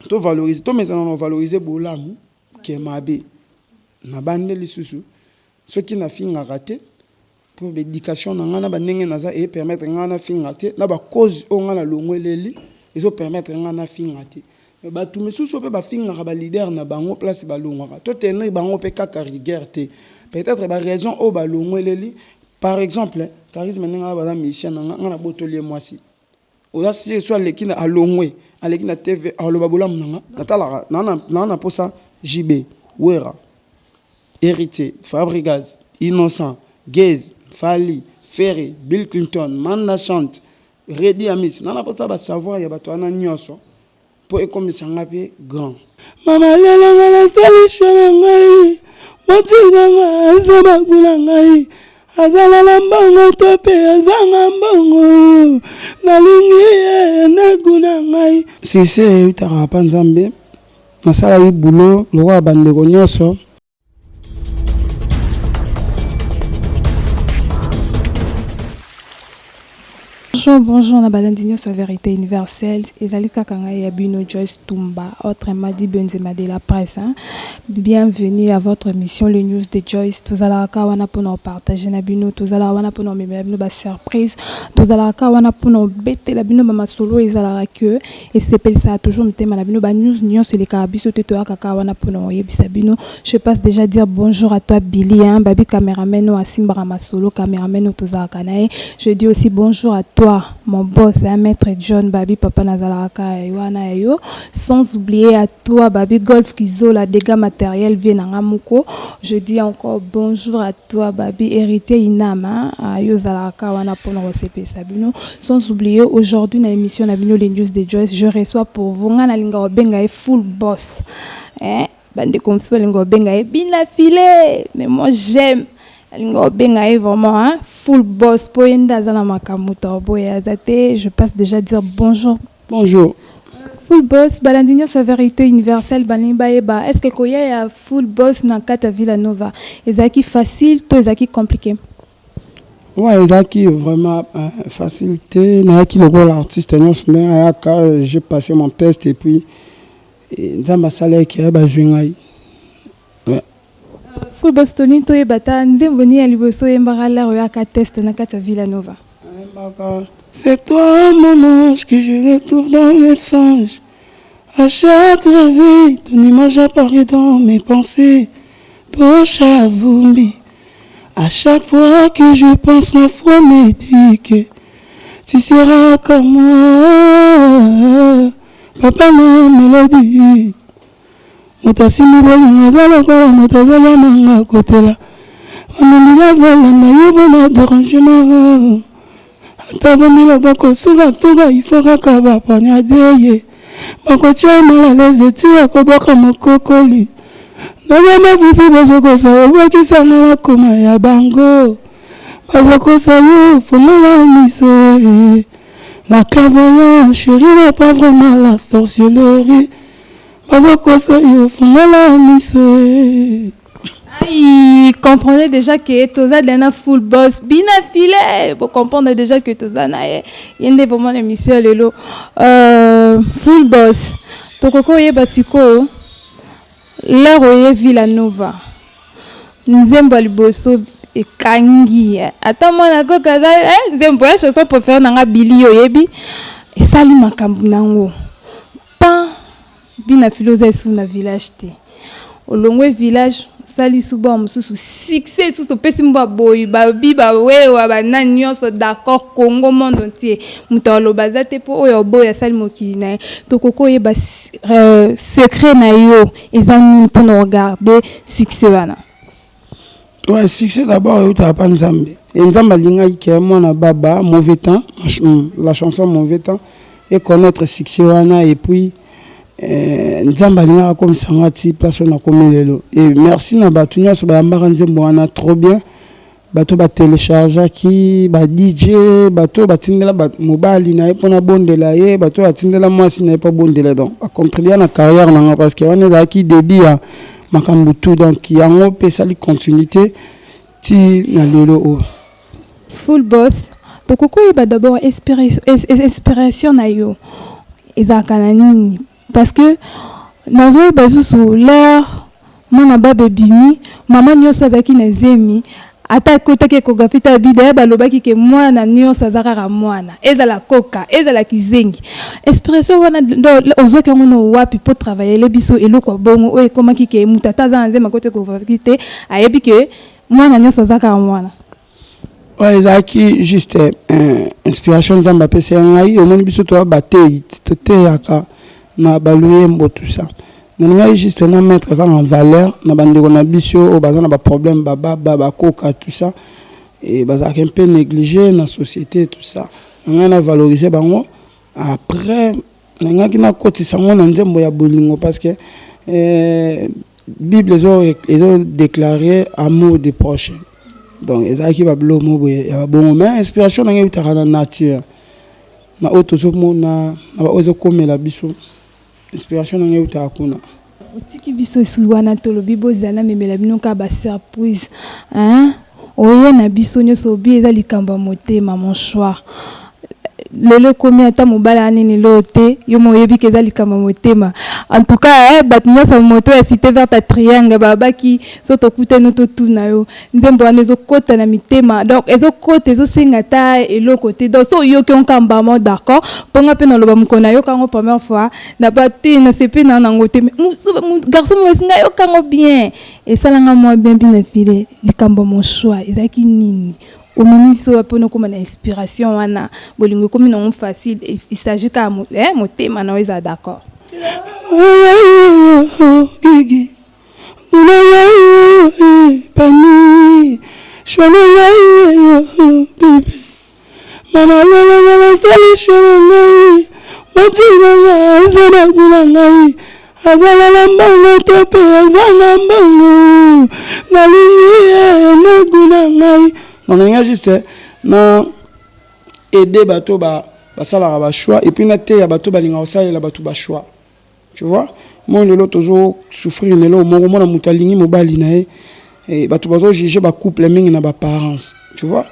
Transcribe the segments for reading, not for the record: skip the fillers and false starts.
To valoriser, tomesana na valoriser bolamu ke mabe. Na bande lisusu soki nafingaka te po ba education na nga na ba ndenge naza e permettre nga nafinga te na ba cause oyo nga nalongweleli ezo permettre nga nafinga te. Mais batu misusu oyo pe bafingaka ba leader na bango place balongwaka to tenir bango pe kaka rigueur te. Peut-etre ba raison oyo balongweleli par exemple Charisme ndenge aza baza musicien na nga, nga nabotoli ye mwasi. Oza sur soki aleki na alongwe aleki na TV aloba bolamu na nga natalaka naa na posa JB, Werra, Heritier, Fabrigaz, Innocent, Gaz, Fally, Ferre, Bill Clinton, Manda Chante, Reddy Amis naa na posa ba savoir ya bato wana nionso po ekomisa nga pe grand. Mama lela nga nasali choix na ngai botika nga aza bagu na ngai azala na mbongo to pe azanga mbongo nalingi ye na gout na ngai. Succès eutaka pa Nzambe, nasalaki boulot lokola ba ndeko nionso. Bonjour, bonjour na balandi nyonso ya Verite Universelle. Ezali kaka ngai ya bino Joyce Tumba, autrement dit Benzema de la presse. Hein? Bienvenue à votre émission Le News de Joyce. Tozalaka wana pona partager na bino, tozalaka wana pona memela bino ba surprise, tozalaka wana pona betela bino ba masolo ezalaka que Esepelisaka toujours motema na bino ba news nionso elekaka biso te toyaka kaka wana pona koyebisa bino. Je passe dejà dire bonjour à toi Billy hein babi cameraman oyo asimbaka masolo cameraman oyo tozalaka na ye. Je dis aussi bonjour à toi mon boss hein maitre John babi papa nazalaka kaka wana ya yo. Sans oublier à toi babi Golf Kizola degats materiel vieux na nga moko. Je dis encore bonjour à Toi babi heritier inam hein yo ozalaka kaka wana pona kosepelisa bino sans oublier aujourd'hui na emission na bino les news de Joyce je reçois pour vous nga nalinga kobenga ye full boss hein ba ndeko mosusu balinga kobenga ye bina filet mais moi j'aime nalinga kobenga ye vraiment hein full boss po ye nde aza na makambo moto akoboya aza te je passe déjà dire bonjour Bonjour. Full boss balandi nionso ya verite universelle balingi bayeba est ce que koya ya full boss na kati ya villa nova ezalaki facile to ezalaki complique? Ouais ezalaki vraiment facile te nayaki lokola artiste nionso ndenge ayaka j'ai passe mon test et puis nzambe asalaki ke bazui ngai ouais. Full boss tolingi toyeba ata nzembo nini ya liboso oyembaka l'heure oyaka test na kati ya villa nova? Nayembaka C'est toi mon ange que je retrouve dans mes songes À chaque réveil ton image apparaît dans mes pensées Tosha Vumbi À chaque fois que je pense ma foi me dit que tu seras comme moi Papa na melodie Moto asimbi bolingo aza lokola moto azolia manga kotela Bandondi bazolanda ye pona derangement Ata abomi loboko suka suka il faut kaka ba poignarde ye Bakotia ye mal à l'aise ti akobwaka mokokoli Naza mafuti bazokosa obwakisa nga nakoma ya bango Bazokosa yo fongola miso eh La clairvoyance cherie n'est pas vraiment la sorcellerie Bazo kosa yo fungola miso eh. Aïe, comprenez déjà que toza dana full boss bina filet bo comprendre déjà que toza na ye ye nde vraiment na émission ya lelo euh, full boss tokoki oyeba sikoyo l'heure oye Villa Nova nzembo ya liboso ekangi ata mwana koka aza eh, nzembo ya chanson préférée na nga Billy oyebi esali makambo nango Pan bina file oza lisusu na village te olongwe village osali lisusu bord mosusu succès lisusu opesi mbwa boyi babi ba wewa ba nani nionso d'accord Congo monde entier moto aloba aza te po oyo oboyi asali mokili na ye tokoki oyeba secret na yo eza nini pona o garder succès wana. Ouais, succès d'abord eutaka pa Nzambe. Et Nzambe alingaki ke mwana baba mauvais temps, la chanson mauvais temps et connaître succès wana et puis euh, Nzambe alingaka akomisa nga ti place oyo nakomi lelo. Et merci na bato nyonso bayambaka nzembo wana trop bien. Bato ba telechargeaki, ba DJ, bato batindela ba mobali na ye mpona abondela ye, bato batindela mwasi na ye mpo abondela. Donc ba contribuer na carrière na nga parce que wana ezalaki début ya makambo tout donc yango mpe esali continuité ti na lelo oyo. Full boss, tokoki koyeba d'abord inspiration na yo ezalaka na nini? Parce que nazoyeba lisusu l'heure mwana baba ebimi, mama nyonso azalaki na zemi, ata akotaki échographie te, abi d'ailleurs balobaki ke mwana nyonso aza kaka mwana, ezala koka, ezala kizengi. Expression wana ozwaki yango na wapi mpo travailler biso eloko ya bongo oyo ekomaki ke moto ata aza na nzemi, akoti échographie te, ayebi ke mwana nyonso aza kaka mwana? Oyo ezalaki juste inspiration Nzambe apesi ya ngai. Omoni, biso toya batei, toteyaka na baluyembo, tout ça. Nalingaki juste na mettre kaka en valeur na bandeko na biso oyo baza na baproblème, bababa, bakoka, tout ça, e bazalaka un peu négligé na société, tout ça. Na ngai na valoriser bango. Après, nalingaki nakotisa yango na nzembo ya bolingo, parce que Bible ezodéclare amour du prochain. Donc ezalaki babilo mo boye ya babongo, mais inspiration na ngai eutaka na nature, na oyo tozomona, na baoyo ezokomela biso. Inspiration na ngai eutaka kuna. Otiki biso esu wana, tolobi bozala namemela bino kaka basurprise, hein? Oye na biso nyonso, obi eza likambo ya motema. Mon choix lelo ekomi ata mobali ya nini loo te, yo mo oyebi ke eza likambo ya motema. En tout cas, bato nyonso moto ya Cité Verte ya Triangle babaki so tokutani, totuna yo nzembo wana ezokɔta na mitema. Donc ezokɔta, ezosenga ata eloko te. Donc so oyoki onkambamo, d'accord, mponga mpe naloba mokolo nayoka yango première fois, naba te, nasepe na nango te. Garçon mo esinga yokango bien, esalanga mwa bien. Bina file, likambo mon choix ezalaki nini? Omemi biso mpona okóma na inspiration wana, bolingo ekómi nango facile, il s'agit kaka motema na yo ezala d'accord. Gigi pani choix na ngai, bébé, mama lelanga, nasali choix na ngai. Motina ngai aza na goût na ngai, azala na mbongo to mpe aza na mbongo, nalingi ye na goût na ngai. Donc nalinga juste na aider bato basalaka bachoix, et puis nateya bato balingaka kosalela bato bachoix, tu vois. Moi lelo tozosouffrir na eloko moko: mona moto alingi mobali na ye, bato bazojuge bacouple mingi na baparence, tu vois.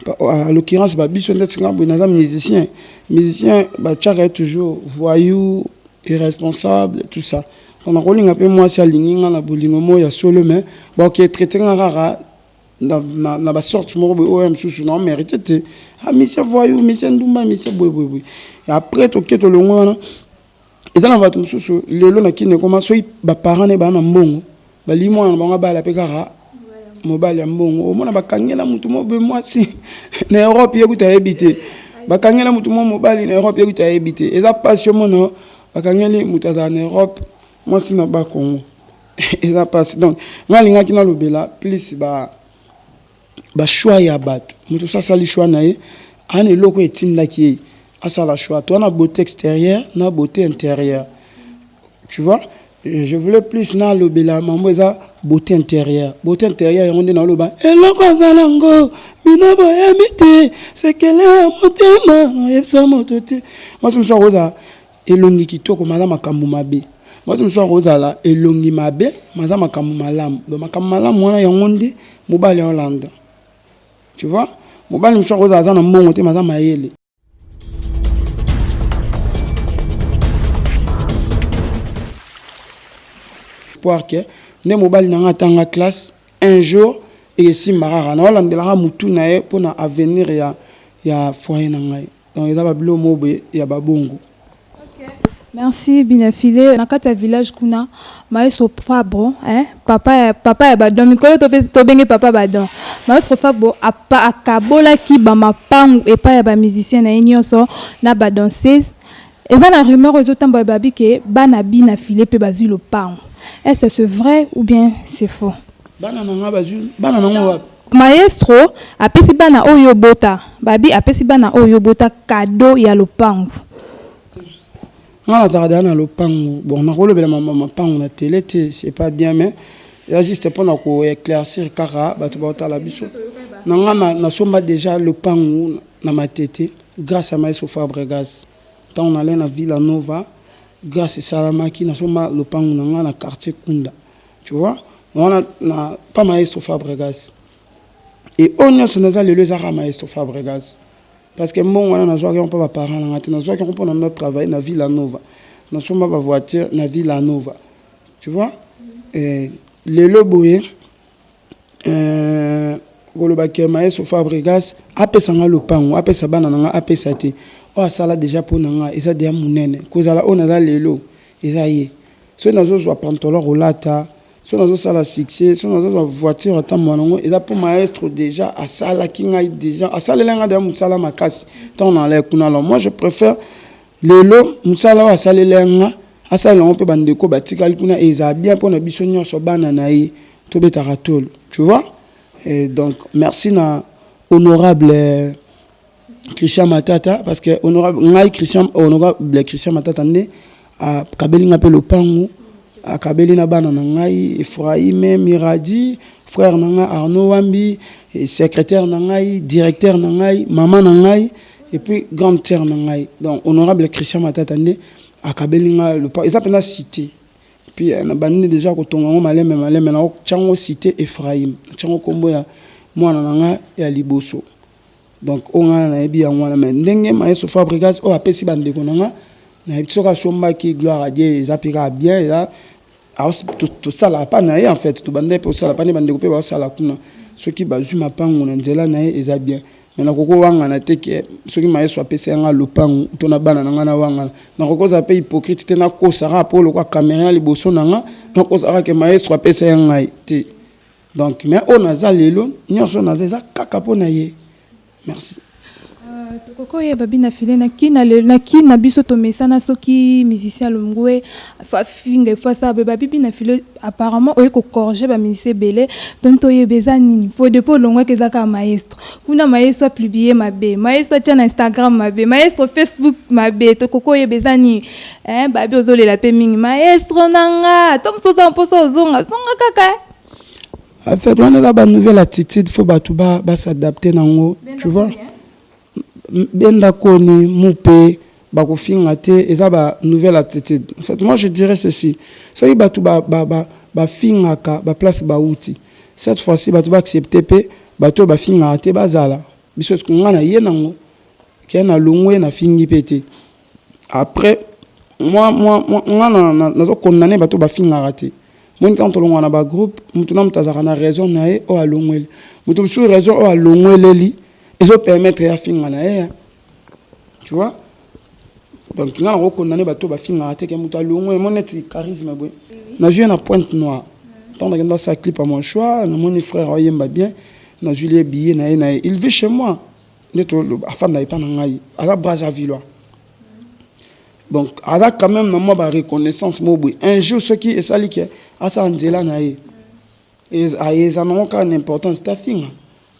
À l'occurrence, babiso ndeti nga boye, naza musicien. Musicien batiaka ye toujours voyou, irresponsable, tout ça. Donc nakolinga mpe mwasi alingi nga na bolingo moko ya solo, mais baoke traite nga kaka na basorte moko boye oyo mosusu na omérite te: ah, monsieur voyou, monsieur ndumba, monsieur boye boye boye. Après toke, tolongo wana, eza na bato mosusu lelo na kini ekoma soki baparent ne baa na mbongo, balingi mwana na bango abala mpe kaka mobali ya mbongo. Omona bakangela motu mo boye mwasi na Europe, ye kuta ayebi te. Bakangela motu mo mobali na Europe, ye kuta ayebi te. Eza pasi. Omona bakangeli moto azala na Europe mwasi na Bakongo, eza pasi. Donc ngai alingaki nalobela plus ba bachoix ya bato. Moto so asali choix na ye, aa na eloko etindaki ye asala choix. To wana beauté extérieure na beauté intérieure, tu vois. Je voulais plus nalobela mambo eza beauté intérieure. Beauté intérieure yango nde naloba eloko aza nango, bino boyebi te, sekele ya motema nayebisa moto te. Mwasi mosusu akozala elongi kitoko, maza makambo mabe. Mwasi mosusu akozala elongi mabe, maza makambo malamu. Donc makambo malamu wana, yango nde mobali aolanda, tu vois. Mobali mosusu akozala aza na mbongo te, maza mayele. Espoir ke nde mobali na nga atanga classe un jour, esimba kaka, naolandelaka motu na ye mpona avenir ya foyer na ngai. Donc eza babilo moko boye ya babongo. Merci Binafile. Na kati ya village kuna, maestro Fabro, hein, papa, papa ya badon, mikolo tobenge papa badon. Maestro Fabro akabolaki bamapangu epai ya bamusicien na ye nyonso na badanseuse. Eza na rumeur ezotambola, babi ke bana Bina File mpe bazwi lopango. Est-ce c'est vrai ou bien c'est faux? Bana na nga bazwi? Bana nango wapi? Maestro apesi bana oyo bota, babi apesi bana oyo bota cadeau ya lopango. Nga nazalaka deya na lopango. Bon, nakolobela mapango na télé te, c'est pas bien, mais eza juste mpona koéclaircir kaka bato baotala biso. Na nga nasomba déjà lopango na Matete grâce à maestro Fabregas. Ntango nalai na Villa Nova, grâce esalamaki, nasomba lopango na nga na quartier Kunda, tu vois, wana na pa maestro Fabregas. E oyo nyonso naza lelo eza kaka maestro Fabregas, parce que mbongo wana nazwaki yango mpo baparent na nga te, nazwaki yango mpona no travailler na Villa Nova. Nasomba bavoiture na Villa Nova, tu vois. Lelo boye, koloba ke maestro Fabregas apesa nga lopango, apesa bana na nga, apesa te, oyo asala déjà mpo na nga eza deya monene. Kozala oyo naza lelo, eza ye. Soki nazozwa pantalon kolata, so nazosala succès, so nazozwa voiture atambola nango, eza mpo maestro déjà asalaki ngai, déjà asaleli ngai deya mosala makasi ntango nalai kuna. Alors moi, je préfère lelo mosala oyo asaleli nga, asalela yango mpe bandeko batikali kuna. Ezala bien mpona biso nyonso bana na ye, tobetaka tolo, tu vois. Et donc merci na honorable Christian Matata, parce que honorable ngai Christian, honorable Christian Matata nde akabeli nga mpe lopango, akabeli na bana na ngai Ephraim, Miradi, frère na ngai Arnaud Wambi, secrétaire na ngai, directeur na ngai, mama na ngai et puis grande sœur na ngai. Donc honorable Christian Matata nde akabeli nga lopango. Eza mpenza cité. Puis na bandi déjà kotonga yango maleme maleme. Na tiango cité Ephraim, tiango nkombo ya mwana na nga ya liboso. Donc oyo ngai nayebi yango wana. Mais ndenge maestro Fabregas oyo apesi bandeko na nga, nayebi soki asombaki, gloire à Dieu, eza mpe kaka bien. Eza tosala pa na ye. En fait, tobanda mpe osala pa nde bandeko mpe baosala kuna. Soki bazwi mapango na nzela na ye, eza bien. Mais nakoki owangana te ke soki maestro apesi yanga lopango to na bana na ngai, na wangana. Nakoki ozala mpe hypocrite te, nakosaka mpo lokwa caméra liboso na nga, nakosaka ke maestro apesa ya ngai te. Donc mais oyo naza lelo nyonso, naza eza kaka mpo na ye. Merci. Tokoki oyeba bina file na kina na kina biso tomesana, soki musicien alongwe, afinga, efo asala boye. Babi bina file apparemment oye kocorriger bamusicien ebele. Donc toyeba eza nini po depuis olongwaki eza kaka maestro kuna, maestro apublier mabe, maestro atia na Instagram mabe, maestro Facebook mabe. Tokoki oyeba eza nini? Babi ozolela mpe mingi maestro na nga to mosusu oza mposa ozonga zonga kaka. En fait, wana eza banouvelle attitude, faut bato bas'adapter nango, tu vois. Benda koni mupe bakofinga te, eza ba nouvelle attitude. En fait, moi je dirais ceci: soki bato bafingaka baplace bauti, cette fois-ci bato baaccepte mpe bato oyo bafingaka te bazala biso. Soki nga na ye nango ke na longwe, nafingi mpe te. Après moi nga nazocondamner bato bafingaka te. Moni ntango tolongwa na bagroupe, motu na moto azalaka na raison na ye oyo alongweli. Moto mosusu, raison oyo alongweleli ezopermettre ye afinga na ye, tu vois. Donc nga nakocondamner bato bafingaka te ke moto alongwe. Mo neti Charisme boye, nazwi ye na Pointe Noire ntango nakenda asala clip à mon choix. Namoni frère oyemba bien, nazwi ye billet na ye na ye. Il vit chez moi nde toloba, afanda epa na ngai, aza Brazzavillois. Donc aza quand même na mwa bareconnaissance mo boye. Un jour soki esali ke asala nzela na ye, eza nango kaka na importance te afinga.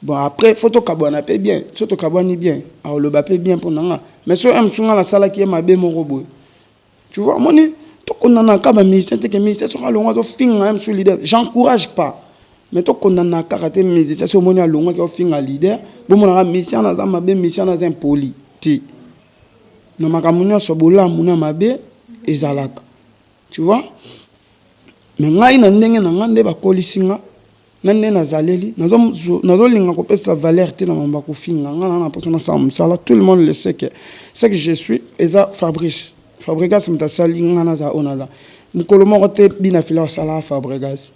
Bon, après faut tokabwana mpe bien. So tokabwani bien, aoloba mpe bien mpo na nga. Mais so mosu nga nasalaki ye mabe moko boye, tu vois. Moni tokondana bamusicien te ke musicien soki alongwa tofinga ye mosu leader. J'encourage pas, mais tokondana kaka te. Musicien so omoni alongwaki, ofinga leader, bomonaka musicien naza mabe, musicien naza impoli te. Na makambo nyonso, bolamu na mabe ezalaka, tu vois. Mais ngai na ndenge na ngai nde bakolisi nga na nde nazaleli, nazolinga kopesa valeur te na mambo ya kofinga. Nga na mposa nasala mosala. Tout le monde le sait que ce que je suis eza Fabrice Fabregas. Moto asali nga naza oyo naza, mokolo moko te bina fila asalaka Fabregas.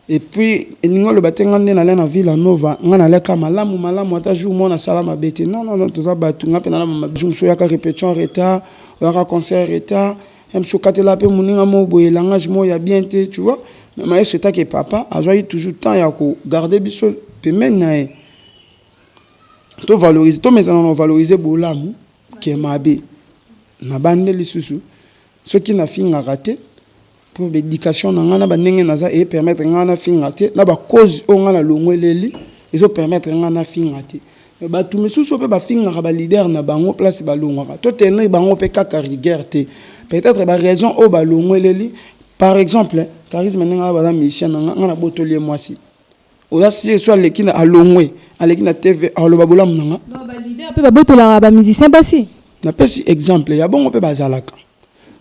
Et puis elingi oloba te nga nde nalia na Villa Nova, nga naliaka malamu malamu, ata jour moko nasala mabe te. Non, non, non, toza bato. Nga mpe nala mabe. Jour mosusu oyaka répétition retard, oyaka concert retard, mosusu okatela mpe moninga moko boye langage moko ya bien te, tu vois. Mais maestro etake papa azwaki toujours temps ya kogarder biso pembeni na ye. Tovaloriser, tomesana na valoriser bolamu ke mabe. Na bande lisusu, soki nafingaka te, mpo baéducation na ngai na bandenge naza epermettre ngai nafinga te. Na bacause oyo ngai nalongweleli ezopermettre ngai nafinga te. Mais bato misusu mpe bafingaka baleader na bango place balongwaka, totenir bango mpe kaka rigueur te. Peut-être baraison oyo balongweleli, par exemple Charisme, ndenge aza, baza musicien na nga, ngai nabotoli ye mwasi. Oza sire so aleki na alongwe, aleki na TV, aloba bolamu na nga. Baleader mpe babotolaka bamusicien basi? Napesi exemple ya bongo mpe bazalaka.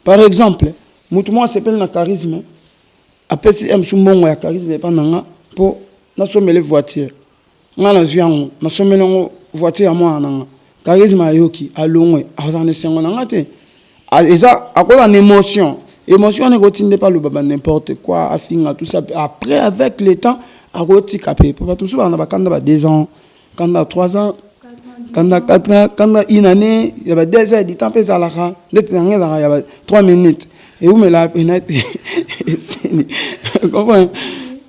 Par exemple, motu moko asepeli na Charisme, apesi ye mosu mbongo ya Charisme epa na nga mpo nasomele voiture. Nga nazwi yango, nasomeli yango voiture ya mwana na nga. Charisme ayoki, alongwe, azala na esengo na nga te. Eza akoza na émotion, émotion wana ekotinde mpe aloba ba n'importe quoi, afinga, tout ça. Après, avec le temps, akotika mpe, po bato mosusu baka na bakanda ba 2 ans, kanda 3 ans, kanda 4 ans, kanda une année, ya ba 2 heures du temps mpe ezalaka. Ndeti yango ezalaka ya ba 3 minutes, ewumelaka pena te, esili, comprendre?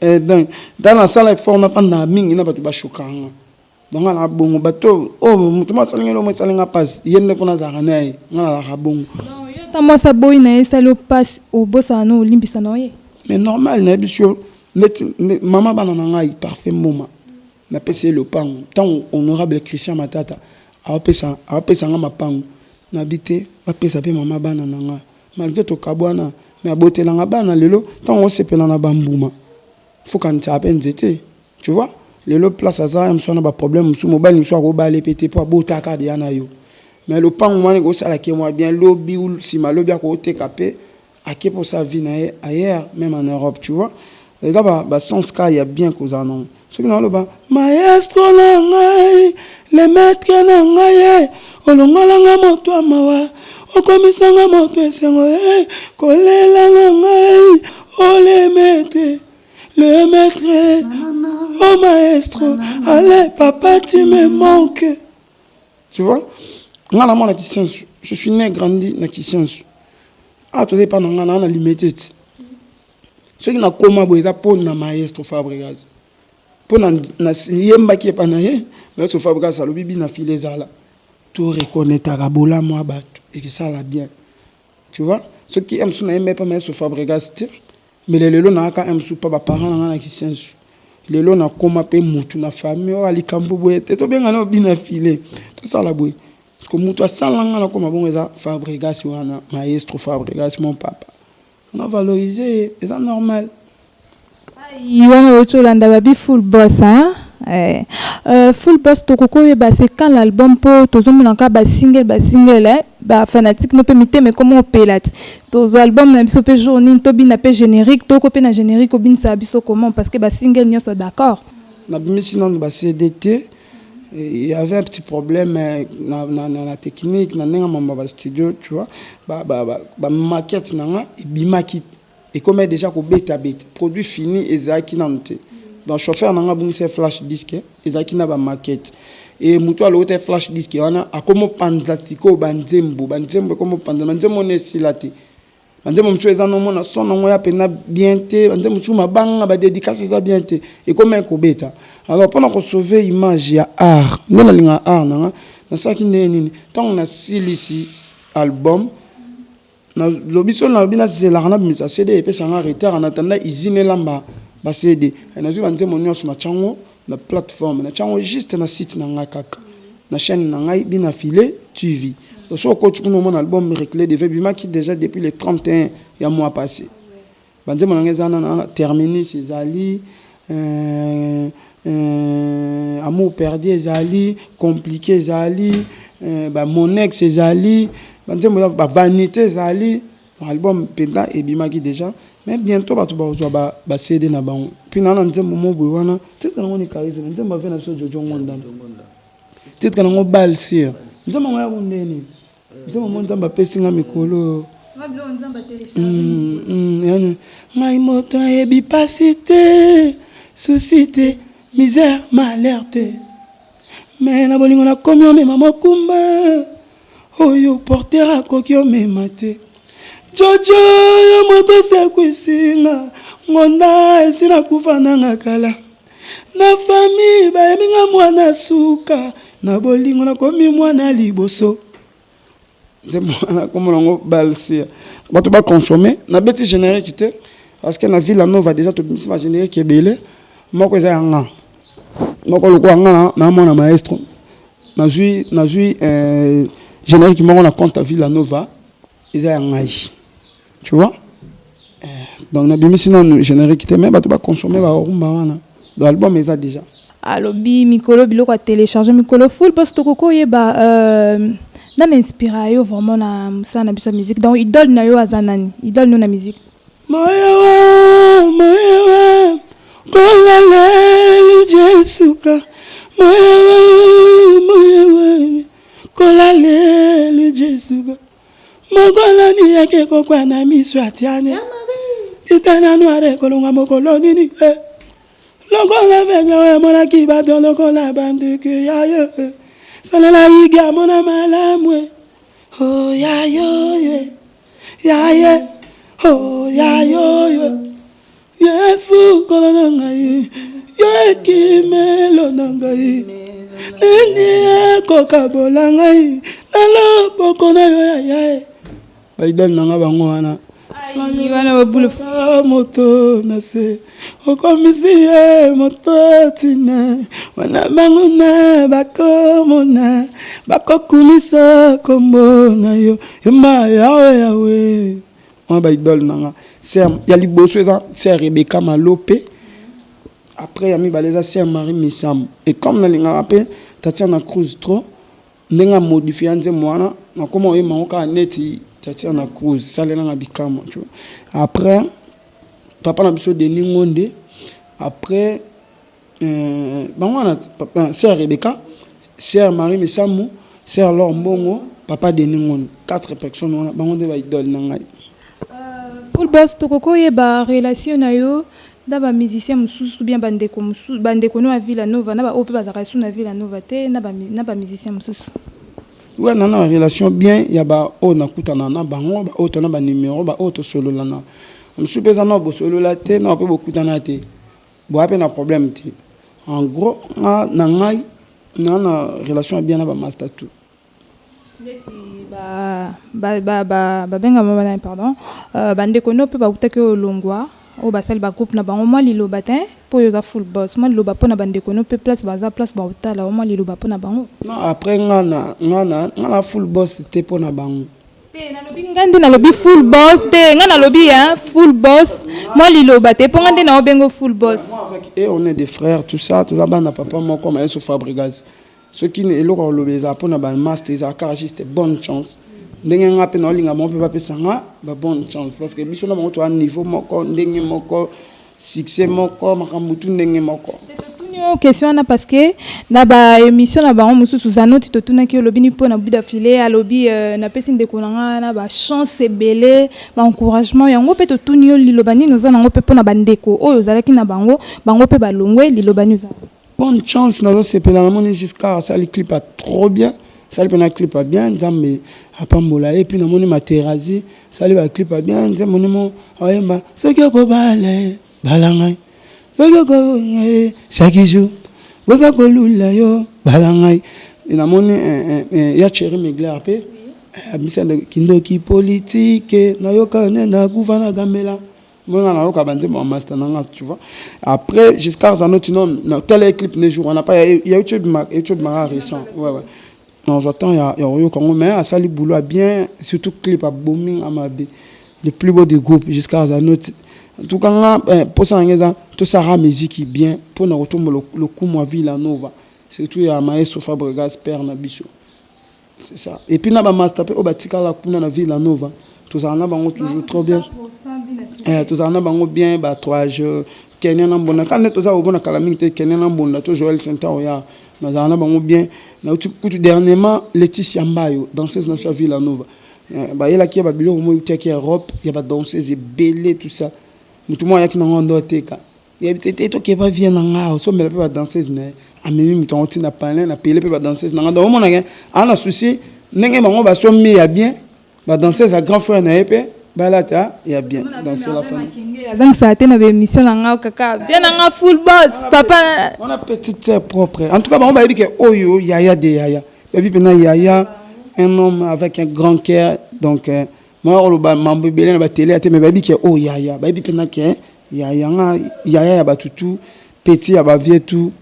Donc ntango nasala effort, nafanda mingi na bato bashokanga. Donc nga na bongo, bato oyo moto mo asalinga eloko mo esalinga mpasi, ye nde mpo nazalaka na ye. Nga nazalaka bongo. Yo ata mwasi aboyi na ye, esali mpasi, obosana no, olimbisa na ye? Mais normal, nayebi so neti mama bana na ngai Parfait Mboma, napesi ye lopango. Ntango honorable Christian Matata aopesa nga mapango, nabi te, bapesa mpe mama bana na nga, malgré tokabwana, mais abotelanga bana. Lelo ntango osepela na bambuma, faut kanisaka mpe nzete, tu vois? Lelo place aza ya mosu wana, baproblème mosusu, mobali mosusu akobala pe te, mpo abotaka deya na yo. Mais lopango wana ekosalaki mwa bien. Lobi, nsima lobi, akoteka mpe, ake mposa vie na ye ailleurs, même en Europe, tu vois? Eza basens ka ya bien kozala nango. Soki naloba maestro na ngai, le maître na ngai, ye olongolanga moto ya mawa, okomisanga moto esengo, ye kolela na ngai, oh le maître, le maître, oh maestro, allez papa, tu me manques, tu vois? Nga na mwana Kisensu, je suis né, grandi na Kisensu. Awa toza epa na nga naa na Limete ti soki nakóma boye, eza mpo na maestro Fabregas, mpo nayembaki epa na ye. Maestro Fabregas alobi bina file, ezala toreconnaîtraka bolamu ya bato, ekesala bien, tu vois? Soki mosusu nayemba epa maestro Fabregas te, mais lelo nayaka mosusu mpa baparent na nga na Kisensu. Lelo nakóma mpe mutu na famille oyo likambo boye te, tobengana obina file, tosala boye, parce que mutu asala nga nakóma bongo eza Fabregas wana, maestro Fabregas, mon papa. Na valoriser, eza normal. Wana outi olanda babi Full Boss, hein? Full Boss, tokoki oyeba c'est quand l'album? Mpo tozomona kaka basingle, basingle, eh? Bafanatique no mpe mitema ekoma opela ti tozwa album na biso mpe jour nini tobina mpe générique, toko mpe na générique obinisaka biso comment? Parce que basingle nyonso, d'accord. Nabimisi nanu baCD te. Il y avait un petit problème na technique, na ndenge mambo ya bastudio, tu vois? Bamaquette na nga ebimaki, ekomi déjà kobetabeta, produit fini ezalaki nanu te. Donc chauffeur na nga abungisi flash disque ezalaki na bamaquette, e motu alokota flash disque wana, akomi opanza sikoyo banzembo. Banzembo ekomi opanza, banzembo wana esila te. Banzembo mosusu eza nomona son nango ya mpena bien te, banzembo mosusu mabanga, badédicace eza bien te, ekomi kobeta. Alors mpona kosauve image ya art, nde nalingaka art nanga, nasalaki ndenge nini? Ntango nasilisi album, nalobi so nalobi nazelaka nabimisa CD, epesanga retard. En attendant usine elamba baCD, nazwi banzembo nyonso, natyango na plateforme, natyango juste na site na ngai, kaka na chaîne na ngai Bina File TV. Donc soki okoti kuna, omona album Réclé de bimaki déjà depuis le 31 ya mois passé. Banzembo na ngai eza na Terminus, ezali Amour perdu, ezali Compliqué, ezali Bamonex, ezali banzembo Bavanité, ezali album mpenza ebimaki déjà. Mais bientôt bato bazwa baCD na bango. Puis naa na nzembo mo boye wana, titre nango ni Charisme, nzembo ave na biso Jojo Ngondana, titre nango Bal Sir. Nzembo yango yako ndeni, nzembo mo Nzambe apesi nga mikolo yani ngai moto ayebi pasi te, souci te, misère, malheur te, mais na bolingo nakomi omema mokumba oyo porteur akoki omema te. Jojo, yo moto osekwisinga ngonda, esi nakufa nanga kala. Na famille bayebi nga mwana suka, na bolingo nakomi mwana liboso. Nzembo wana komona yango Balsia, bato baconsommer. Nabeti générique te, parce que na Villa Nova déjà tobimisi bagénérique ebele. Moko eza ya nga moko, lokola nga na mwana maestro, nazwi générique moko na compte ya Villa Nova, eza ya ngai, tu vois? Donc nabimisi nanu générique te, mais bato baconsommer, barumba wana. Donc album eza déjà. Alobi mikolo biloko ya télécharge mikolo. Full Boss, tokoki oyeba nani inspira yo vraiment na mosala na biso ya musique? Donc idole na yo aza nani, idole no na musique? Moyewa, moyewa, kolaleli Jesuka, moyewa, moyewa, kolaleli Jesuka. Mokolani yake kokwa na miso atiane kitana noire kolongwa mokolo nini eh. Lokola venge oyo amonaki bato lokola bandeko ya yo eh. Salela yigi amona malamu eh. Oh ya yo eh. Ya ye oh ya yo eh. Yesu nkolo na ngai, yo ekimelo na ngai, nini ekokabola ngai na loboko na yo yaya? Baidole na nga bango wana. Ai, wana babulu. Moto na se okomisi ye moto tina wana banguna bakomona bakokumisa kombo na yo yema yawe yawe. Wana baidole na nga. Sœur ya liboso eza sœur Rebecca Malope, après ya mibale eza sœur Marie Misamu. Et comme nalingaka mpe Tatiana Cruz trop, ndenge amodifia nzembo wana, nakoma oyemba yango kaka neti Tatiana Cruz salelanga bikamwa, tu vois. Après papa na biso Denis Ngonde, après bango wana, sœur Rebecca, sœur Marie Misamu, sœur Laure Mbongo, papa Denis Ngonde, quatre personnes wana bango nde baidole na ngai. Full Boss, tokoki oyeba relation na yo na bamusicien mosusu, bien bandeko mosusu, bandeko no ya Villa Nova na baoyo mpe bazalaka lisusu na Villa Nova te, na bamusicien mosusu? Ouais, na relation bien ya baoyo nakutana na bango, baoyo tona banimero, baoyo tosololana. Mosusu mpe eza na bosolola te, na mpe bokutana te, boya mpe na problème te. En gros, nga na ngai na relation ya bien na bamaster tout. Neti babengama bana, pardon, bandeko no mpe bautaki oyo longwa, oyo basali bagroupe na bango, mwa liloba te mpo oyo oza full boss, mwa liloba mpo na bandeko no mpe place baza, place baotala o, mwa liloba mpo na bango. Non, après nga na full boss te mpo na bango. Te, nalobi nga nde nalobi full boss te, nga nalobi ya full boss, mwa liloba te mpo nga nde naobengo full boss. Moi avec eux, on est des frères, tout ça, toza bana papa moko mayeso Fabregas. Soki eloko ya koloba ezala mpona bamaster, ezala kaka juste bonne chance. Ndenge nga mpe naolinga bango mpe bapesa nga ba bonne chance, parce que biso na bango toza niveau moko, ndenge moko, succès moko, makambo tu ndenge moko. Totuni yo question wana parce que na baémission na bango mosusu, Zanoti, totunaki, olobi ni mpo na buda file, alobi napesi ndeko na nga na bachance ebele, baencouragement yango. Mpe totuni yo liloba nini oza nango mpe mpona bandeko oyo ozalaki na bango, bango mpe balongwe, liloba nini oza? Bonne chance. Nazosepela, namoni Giscard asali clip a trop bien, asali mpena clip a bien, Nzambe apambola ye. Puis namoni Materazi asali baclip a bien, nzembo nimo ayemba soki okobala ye, bala ngai, soki okolinga ye chaque jour boza kolula yo, bala ngai. Namoni ya Thierry Migler mpe abimisa kindoki politike, nayoka nde nakufa na gambela nga nayoka banzembo ya master na nga, tu vois. Après Giscard Zanoti, non, na tala ye clip ne jour wana pa ya YouTube, YouTube maka récent. Ouais, non, j'attends ya koyoka yango, mais asali boulot ya bien, surtout clip abomi nga mabe, le plus beau du groupe, Giscard Zanoti. En tout cas nga mposa na nga eza tosala musique bien mpona kotombola lokumu ya Villa Nova, surtout ya maestro Fabregas, père na biso, c'est ça. Et puis na bamaster mpe oyo batikala kuna na Villa Nova, tozala na bango toujours trop bien, tozala na bango bien, batroage Kenya na Mbonda kaka nde toza kobona kala mingi te, Kenya na Mbonda to Joel Senta oya, nazala na bango bien. Nauti kutu dernièrement Leticia Mbayo, danseuse na biso ya Villa Nova, bayelaki ye babiloko mo eutiaki Europe ya badanseuse ebele, tout ça. Motu moko ayaki nango ando ateka, yebi te te tokeba vie na nga, osombela mpe badanseuse na ye, amemi moto yango ntina palin na pele mpe badanseuse na nga. Donc omonaka aa na souci ndenge bango basombi ya bien, badanseuse ya grand frère na ye mpe balata ya bien. Donc c'est la famille. Azangisaka te na baémission na nga, kaka bien na nga full boss papa. Wana petite sœur propre. En tout cas bango bayebi ke oyo yaya de yaya, bayebi mpena yaya, un homme avec un grand cœur. Donc mwa koloba mambo ebele na batele ya te, mais bayebi ke oyo yaya, bayebi mpena ke yaya nga, yaya ya bato tu, petit ya bavie tu.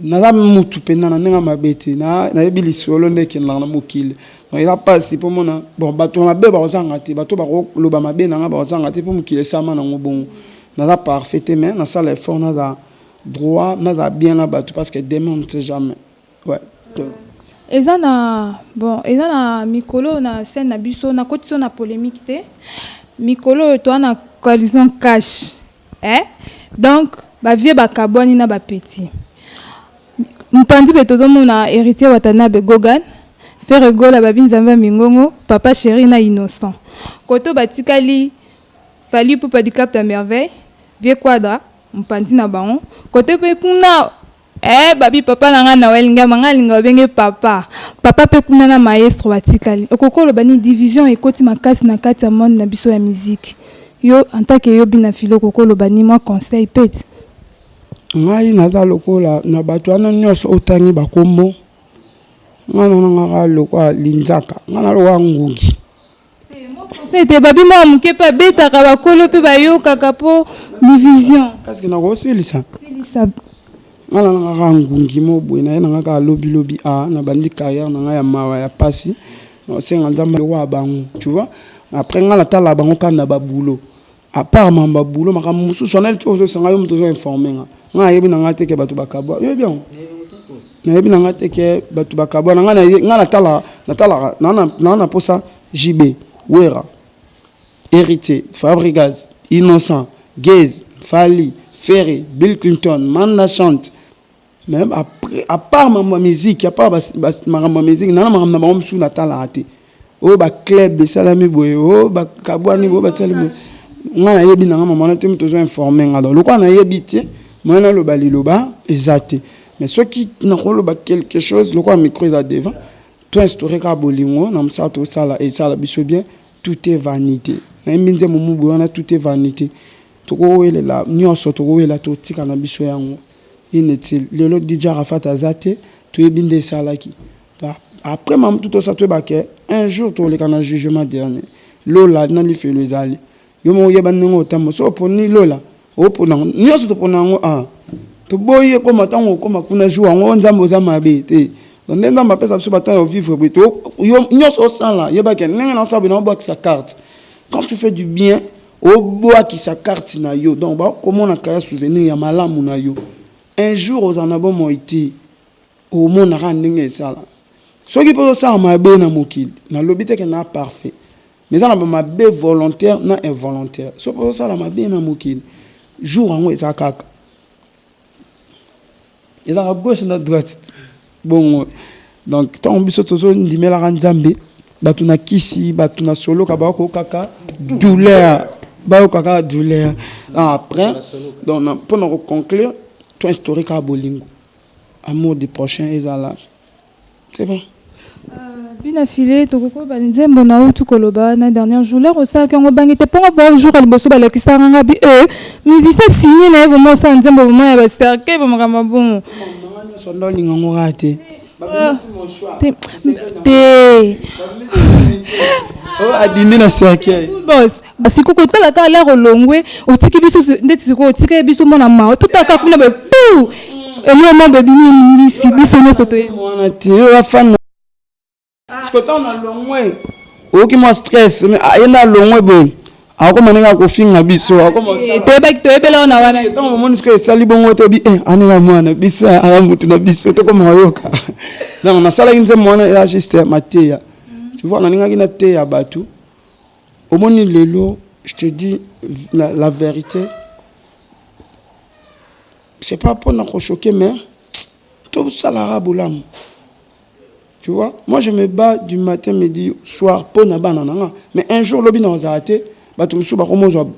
Naza mutu mpenza na ndenge mabe te, nayebi lisolo nde ekendaka na mokili. Donc eza mpasi mpo mona bon, bato ya mabe bakozanga te, bato bakoloba mabe na nga bakozanga te, mpo mokili esama nango bongo. Naza parfait te, mais nasala effort, naza droit, naza bien na bato, parce que demain on ne sait jamais, ouais. Donc, eza na bon, eza na mikolo na scène na biso, nakoti so na polémique te. Mikolo oyo toa na coalition cash, eh? Donc bavie bakabwani na bapetit mopanzi mpe tozomona Héritier Watanabe, Gogan. Ferre Gola, babi Nzambe ya mingongo, Papa Chéri na Innocent. Koto batikali Fally Ipupa du Cap à Merveille, Vieux Quadra, mopanzi na bango. Kote mpe kuna babi papa na nga Noël Ngama, nga alinga babenge papa. Papa mpe kuna na maestro batikali. Okoki oloba nini? Division ekoti makasi na kati ya monde na biso ya musique. Yo en tant que yo Bina Filo, okoki oloba nini? Mwa conseil pete. Ngai naza lokola na bato wana nyonso otangi bakombo. Ngai na nangaka lokola linzaka, ngai na lokola ngungi. Conseil te, babi mwa moke mpe abetaka bakolo mpe bayokaka mpo division. Parce que nakosilisa. Silisa. Ngai na nangaka ngungi mo boye, naye nanga kaka lobilobi a na bandi carrière na ngai ya mawa ya pasi, naosenga Nzambe lokola bango, tu vois. Après, ngai natala bango kaka na babulo, à part makambo babulo, makambo mosusu wana ti ozosanga yo moto ozoinforme nga. Ngai nayebi na ngai te ke bato bakabwa. Oyebi yango, nayebi na ngai te ke bato bakabwa na ngai. Ngai natala, natalaka naa na posa JB, Wera, Héritier, Fabregas, Innocent, Gaz, Fally, Ferre, Bill Clinton, Manda Chante. Mais après, à part makambo ya musique, à part makambo ya musique, nana makambo na bango mosusu natalaka te. Oyo baclub esalami boye, oyo bakabwani boye, basali boye, ngai nayebi nanga mama na te. Moto ozo informe nga, donc lokola nayebi te, moye naloba liloba eza te. Mais soki nakoloba quelque chose, lokola micro eza devant, to instaure kaka bolingo na mosala tosala, esala biso bien. Tout est vanité. Nayembi nzembo mo boye wana, tout est vanité. Tokowelela nyonso, tokowela, totika na biso yango inutile. Lelo DJ Arafat aza te, toyebi nde esalaki. Après mamutu tosala, toyeba ke un jour toleka na jugement dernier. Lola na lifelo ezali, yo moko oyeba ndenge otambola. So oponi lola, opona nyonso, topona yango. A toboyi ekóma ntango okóma kuna jour yango, Nzambe oza mabe te. Nde Nzambe apesa biso batemps ya vivre boye, yo nyonso osala, yebake ndenge na osala boye, na obwakisa carte. Quand tu fais du bien, obwakisa carte na yo, donc bakomonaka ya souvenir ya malamu na yo. Un jour ozala na bomoi te, omonaka ndenge esala. Soki mpe ozosala mabe na mokili, nalobi te ke na parfait, mais eza na bamabe volontaire na involontaire. Soki mpe ozosala mabe na mokili, jour yango eza kaka, ezalaka gauche na droite bongo. Donc ntango biso tozondimelaka Nzambe, bato na kisi, bato na soloka, bakokaka douleur, bayokaka douleur après. Donc mpona koconclure, to instaure kaka bolingo, amour du prochain ezala, c'est bon. Bina File, tokokoyeba nzembo na outi koloba na dernier jour lere osalaki yango, bangi te mpongo ba jour ya liboso balakisaka nga bi e musicien signé na ye, vraiment osala nzembo vraiment ya bacercueil, bamakambo bongo. Nyonso nde olinga ngo kaka te. Te. Adindi na cercueil. Bos sikoyo kotala kaka lere olongwe, otiki biso ndeti sikoyo otikaki biso mwana mawa, totala kuna boye pu eloko mo bebimi, eningisi biso nyonso toyesi. Wana te, oyo afanda siko ntango na longwe, oyoki mwa stress, ye nde alongwe boye, akokoma ndenge akofinga biso, akoma. Toyebaki, toyebela wana wana. Ntango omoni sikoyo esali bongo, toyebi aneka mwana biso, aka mutu na biso, tokoma oyoka. Donc nasalaki nzembo wana, eza juste mateya, tu vois. Nalingaki nateya bato. Omoni lelo, je te dis la vérité, c'est pas mpona kochoquer, mais tosalaka bolamu, tu vois. Moi, je me bats du matin, midi, soir mpo na bana na nga. Mais un jour, lobi na ozala te, bato mosusu bakoma ozwa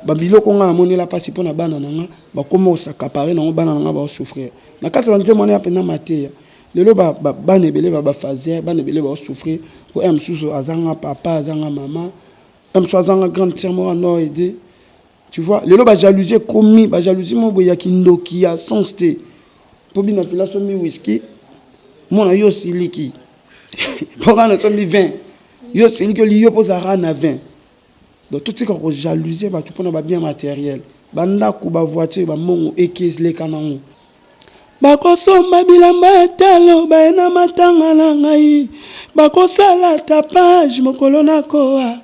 babiloko nga namonela mpasi mpo na bana na nga, bakoma osakapare nango, bana na nga baosouffrir. Na kati ya banzembo wana ya mpenza mateya. Lelo bana ebele bafaser, bana ebele baosouffrir po un mosusu azanga papa, azanga mama, un mosusu azanga grande sœur moko ando aider, tu vois. Lelo bajalousie ekomi bajalousie moko boye ya kindoki, ya sens te. Mpo bino afila sombi whisky, mona yo osiliki mpo kaka nasombi 20, yo osiliki, oli yo mpo ozalaka na 20. Donc totika kojalousie bato mpona babien matériel, bandako, bavoiture, bambongo ekeleka nango. Bakosomba bilamba ya talo, baye na matanga na ngai, bakosala tapage mokolo nakowa.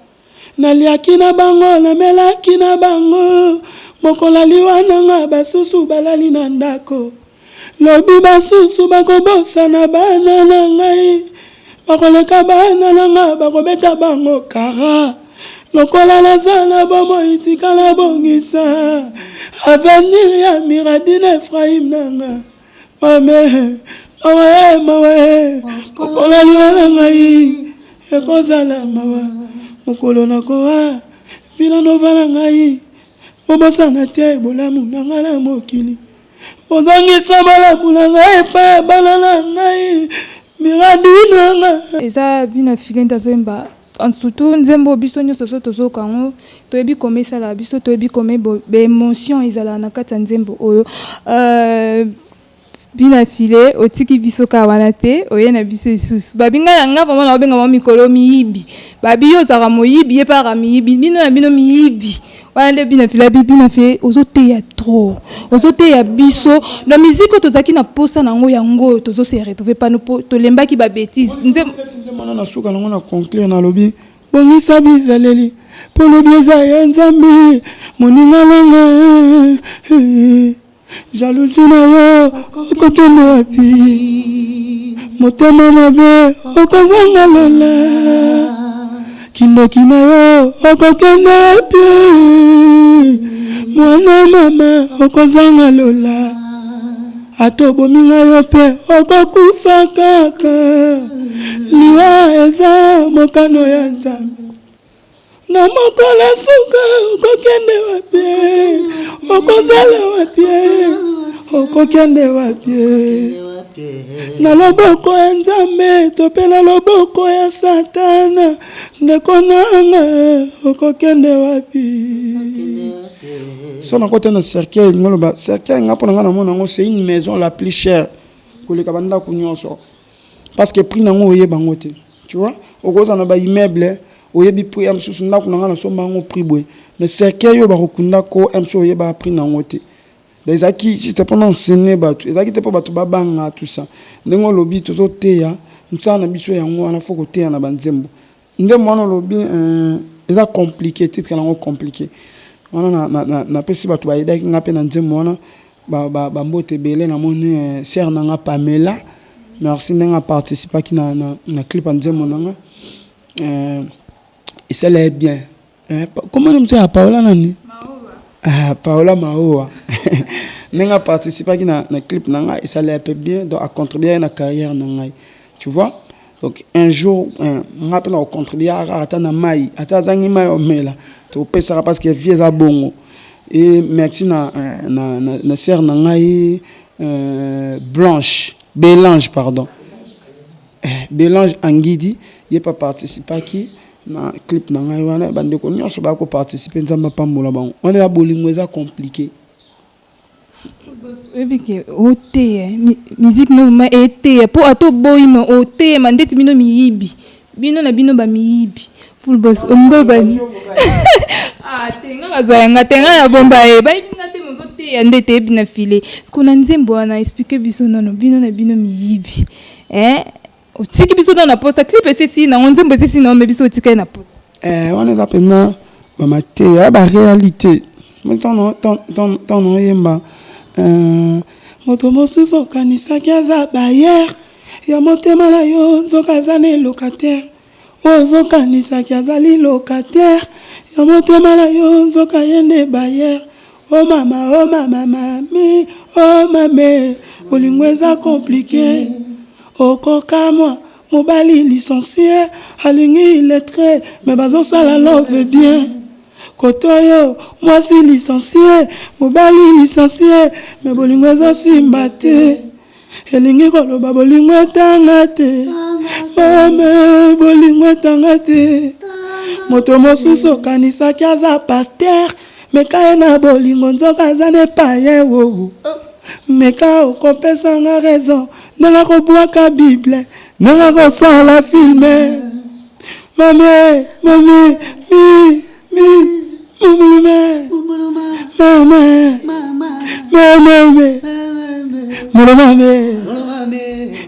Naliaki na bango, namelaki na bango, mokolo aliwa na nga, basusu balali na ndako. Lobi basusu bakobosana bana na ngai, bakoleka bana na nga, bakobeta bango kara. Lokola naza na bomoi, tikala bongisa avenir ya Miradine Efraim na nga mame. Mawa e, mawa e, mokolo liwa na ngai ekozala mawa. Mokolo nakowa vila nova na ngai, bobosana te bolamu na ngai na mokili. Bozongisa bolamu na ngai epai ya bana na ngai, miradi na ngai. Eza bina file nde azoyemba, surtout nzembo biso nyonso so tozoyoka yango, toyebi koma esalaka biso, toyebi koma baémotion ezalaka na kati ya nzembo oyo. Bina file, otiki biso kaka wana te, oye na biso lisusu. Babi ngai na nga vraiment naobenga bango mikolo miyibi. Babi yo ozalaka moyibi, ye mpe azalaka miyibi, bino na bino miyibi wana nde. Bina file abi, bina file ozoteya trop, ozoteya biso na musique oyo tozalaki na posa nango. Yango oyo tozose retrouver pano mpo tolembaki babêtises. Nzembo wana na suka nango na conclure, nalobi: bongisa bizaleli mpo lobi eza ya Nzambe. Moninga nanga, jalousie na yo okokende wapi? Motema mabe okozanga lola. Kindoki na yo okokende wapi? Mwana mama, okozanga lola. Ata obomi ngai, yo mpe okokufa kaka. Liwa eza mokano ya Nzambe. Na mokolo suka okokende wapi? Okozala wapi? Okokende wapi? Na loboko ya Nzambe to mpe na loboko ya Satana? Ndeko nanga, okokende wapi? So nakota na cercueil, ngoloba cercueil nga mpo na nga namona yango, c'est une maison la plus chère koleka bandako nyonso, parce que prix nango oyeba yango te. Tu vois, okozala na baimmeuble, oyebi prix ya mosusu, ndako na nga nasomba yango prix boye, mais cercueil oyo bakokunda ko mosusu, oyeba prix nango te. Donc ezalaki juste mpona enseigner bato, ezalaki te mpo bato babanga, tout ça. Ndenge olobi, tozoteya, mosala na biso yango wana, faut koteya na banzembo. Nde mwana olobi eza compliqué, titre nango compliqué wana. Napesi bato bayedaki nga mpe na nzembo wana bambote ebele. Namoni sœur na nga Pamela, merci ndenge aparticipaki na clip ya nzembo na nga, esala ye bien. Comment mosu ya Paola nani? Ah, Paola Maoa, ndenge aparticipaki na clip na ngai, esala ye mpe bien. Donc acontribue na carrière na ngai, tu vois. Donc un jour nga mpe na kocontribue kaka, ata na mai, ata azangi mai omela, topesaka, parce que vie eza bongo. Et merci na sœur na ngai Blanche Belange, pardon, Belange Angidi, ye mpe aparticipaki na clip na ngai wana. Bandeko nyonso baya koparticipe, Nzambe apambola bango. Wana ya bolingo eza compliqué. Oyebi ke oteya musique noma, eteya mpo ata oboyima oteyema ndeti bino miyibi, bino na bino bamiyibi. Full Boss, olingi bani te? Nga bazwa yanga te, nga na bomba ye, bayebi nga te. Mozoteya nde teyebi na file siko na nzembo wana. Explique biso nono, bino na bino miyibi, otiki biso nano na posa. Clip esesi nango, nzembo esesi nango, mais biso otika ye na posa. Wana eza mpenza bamateya ya baréalité. Ntango oyemba, moto mosusu okanisaki aza bailleur ya motema na yo, nzoka aza na locataire. Oyo ozokanisaki azali locataire ya motema na yo, nzoka ye nde bailleur. O mama, o mama, mami, o mame, bolingo eza compliqué. Okokamwa, mobali licencié alingi illettré, mais bazosala love bien. Kote oyo mwasi licencié, mobali licencié, mais bolingo ezosimba te. Elingi koloba bolingo etanga te, mame, bolingo etanga te. Moto mosusu okanisaki aza pasteur, meka ye na bolingo, nzoka aza ne paye. Wowo, meka okopesanga raison, ndenge akobwaka Bible, ndenge akosala film. Mame, mami, mi mi mumulume, mama, mama, mulumame,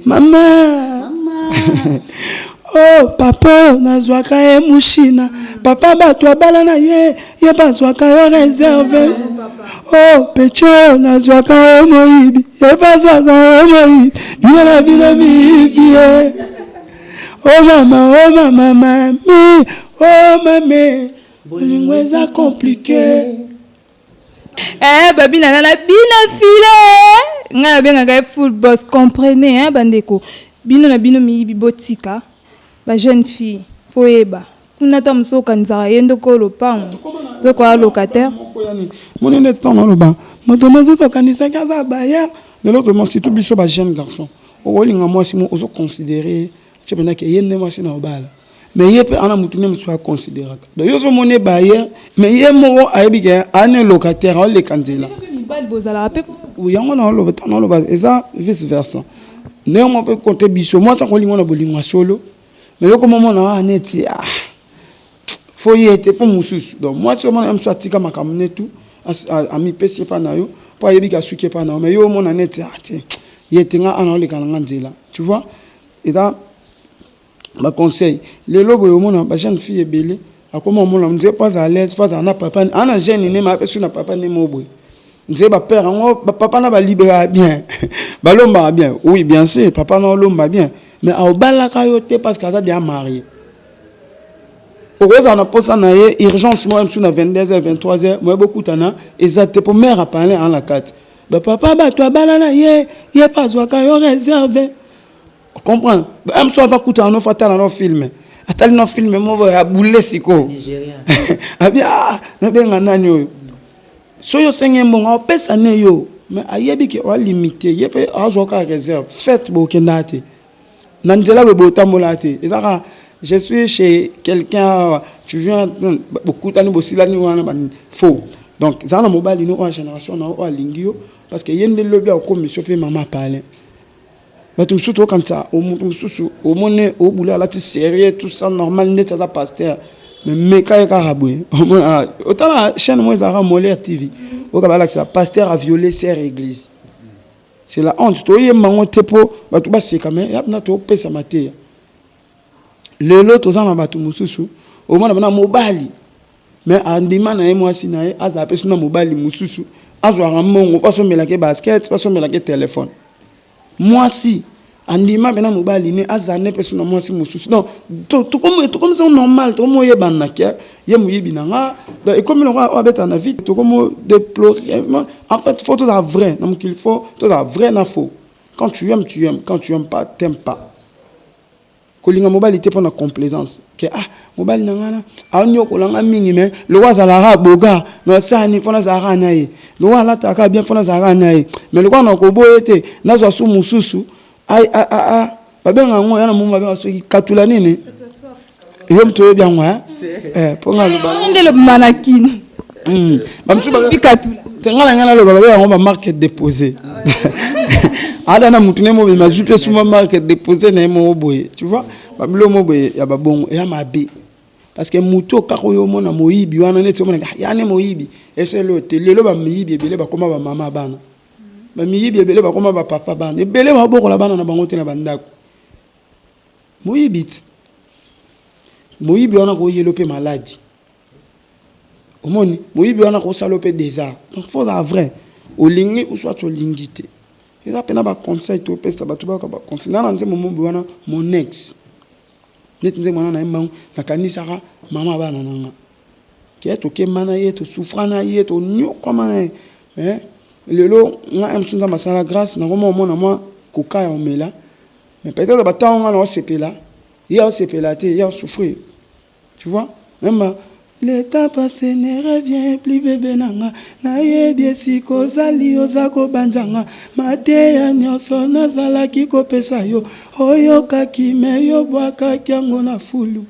mama. Oh papa, nazwaka ye mushina papa, bato abala na ye, ye bazwaka yo réserve. Oh pecho, nazwaka yo moyibi, ye bazwaka yo moyibi, bino na bino miyibi ye. Oh mama, oh mama, mami, oh mame, bolingo eza compliqué. Eh, babina na bina file ngai nabengaka ye full boss. Comprenez, hein, bandeko, bino na bino miyibi, botika bajeune fille. Faut oyeba kuna ta mosu okanisaka ye ndoko lopango zokoya locataire. Moni neti ntango oloba moto mosusu okanisaki aza baya. Lelo vraiment, surtout biso bajeune garçon, okolinga mwasi mo ozoconsidere tie mpenzake ye nde mwasi na obala, mais ye mpe ana motu nde mosusu aconsidéraka. Donc yo ozomona bailleur, mais ye moko ayebi ke ane locataire, aoleka nzela. Mibali bozalaka mpe. Yango na oloba, ntango oloba eza vice versa. Ndenge moko mpe kote biso, mwasi akolinga na bolingo ya solo, mais yo komomona a neti ah, fo ye te mpo mosusu. Donc mwasi omona ye mosusu atika makambo netu, amipesi epa na yo mpo ayebi ke asuki epa na yo, mais yo omona neti ah te, ye te, nga ana oleka na nga nzela. Tu vois, eza baconseil. Lelo boye omona bajeune fille ebele akoma omona nzela mpo azala l'aise, fo azala na papa ana jeune ne ma apesu na papa nde mo boye nzela bapère yango, bapapa na balibéraka bien, balombaka bien. Oui, bien sûr, papa na olomba bien, mais aobalaka yo te parce que aza déjà marié. Okozala na mposa na ye urgence moko mosusu na 22 h 23 h, moye bokutana eza te mpo mare apale an na kati. Bapapa bato abala na ye, ye mpe azwaka yo réserve. Comprendre, mosusu ava kutana no, fo atala no film, atali no film moko ya bule. Sikoyo abi ah, nabenga nani oyo? Soki osengi mbongo, aopesa ne yo, mais ayebi ke oalimite ye mpe azwaka réserve. Fête bokendaka te na nzela boye, botambola te, eza kaka je suis chez quelqu'un, tu viens, bokutani, bosilani wana faux. Donc ezala na mobali no oyo génération na oyo alingi yo, parce que ye nde lobi akokomisi yo mpe mama apale. Bato mosusu okanisa moto mosusu omoni obula alati sérieux, tout ça normal, neti aza pasteur, mais meka ye kaka boye. Otala chaîne moko ezalaka Molière TV, oyoka balakisa pasteur a violé sœur église. C'est la honte. Toyemba yango te mpo bato baseka, mais ya mpena topesama te. Lelo toza na bato mosusu, omona bana mobali, mais andima na ye mwasi na ye azala mpe suna mobali mosusu, azwaka mbongo mpo asombelaki basket, mpo asombelaki telefone. Mwasi andima mpena mobali ne azala ne mpe suna mwasi mosusu. Donc tokomisa normal, tokomi oyebana ke ye moyibi na nga. Donc ekomi lokola oyo abetaka na vite, tokomi déplorer. En fait, faut tozala vrai na mokili, faut tozala vrai na faux. Quand tu aimes, tu aimes, quand tu aimes pas, t'aimes pas. Kolinga mobali te mpona complaisance ke ah, mobali na ngai na aonyokola nga mingi, mais lokwa azalaka boga nasani mpo nazalaka na ye, lokwa alataka bien mpo nazalaka na ye, mais lokwa na koboye te, nazwa su mosusu. Babenga yango ya na momo, babenga soki katula nini, yo moto oyebi yango mpo nga. Nde lobima na kini. Bamosusu nga na ngai naloba, babenga yango bamarque déposé. Ada na mutu ne mobima azwi mpe suma marque déposé na ye moko boye. Tu vois, babilo mo boye ya babongo eya mabe, parce que mutu oyo kaka oyo omona moyibi wana, neti omona ya ne moyibi eselo te. Lelo bamiyibi ebele bakóma bamama bana, bamiyibi ebele bakóma bapapa bana, ebele babokola bana na bango te na bandako. Moyibi te, moyibi wana koyelo mpe maladi. Omoni moyibi wana kosala mpe désart. Donc faut ozala vrai, olingi ou soit olingi te. Eza mpena baconseil topesa bato, bayoka baconseil. Nga na nzembo mobi wana, mon ex, neti nzembo wana nayembango, nakanisaka mama bana na nga ke tokemba na ye, tosouffra na ye, tonyokwama na ye. Mais lelo nga mosu Nzambe asala grâce, nakoma omona mwa koka ya omela. Mais peut-être batango nga na osepela, ye aosepela te, ye asouffrir. Tu vois, même le temps passé ne revient plus. Bébé nanga, nayebi esika ozali, oza kobanzanga. Mateya nyonso nazalaki kopesa yo, oyokaki, mais yobwakaki yango na fulu.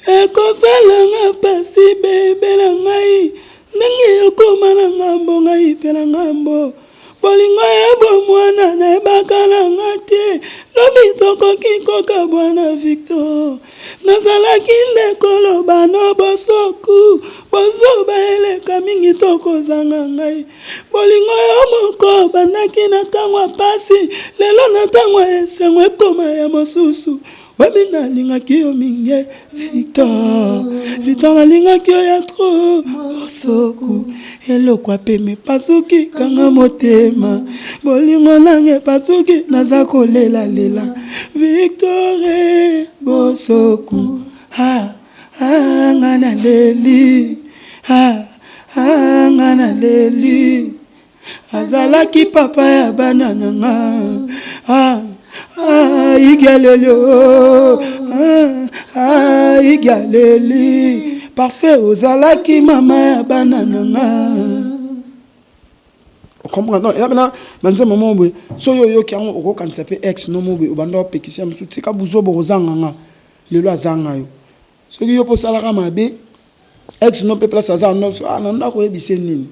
Ekosalanga mpasi, bébé na ngai, ndenge okoma na ngambo, ngai mpe na ngambo. Bolingo ya bomwana nayebaka nanga te lobi tokoki kokabwana. Victor, nazalaki nde koloba no bosoku, bozoba eleka mingi, tokozanga ngai. Bolingo yo moko bandaki na ntango ya pasi, lelo na ntango ya esengo ekoma ya mosusu. Oyebi nalingaki yo mingi, Victor. Victor, nalingaki yo ya trop. Bosoku eloko apeme epasuki, kanga motema, bolingo nanga epasuki, naza kolelalela. Victor bosoku, ah, ah, nga naleli, ah, ah, nga. Nga naleli, azalaki papa ya bana na nga. Ah, ah, igaleli, oh, ah, ah, igaleli. Parfait, ozalaki mama ya bana na nga. Ocomprendre? Non, eza mpena banzembo moko boye, soki oyoki yango, okokanisa mpe ex no mo boye obanda opekisi ya mosusu: tika buzobo, kozanga nga lelo, azanga yo. Soki yo mpo osalaka mabe, ex no mpe place aza no, ah, na ndako oyebise nini?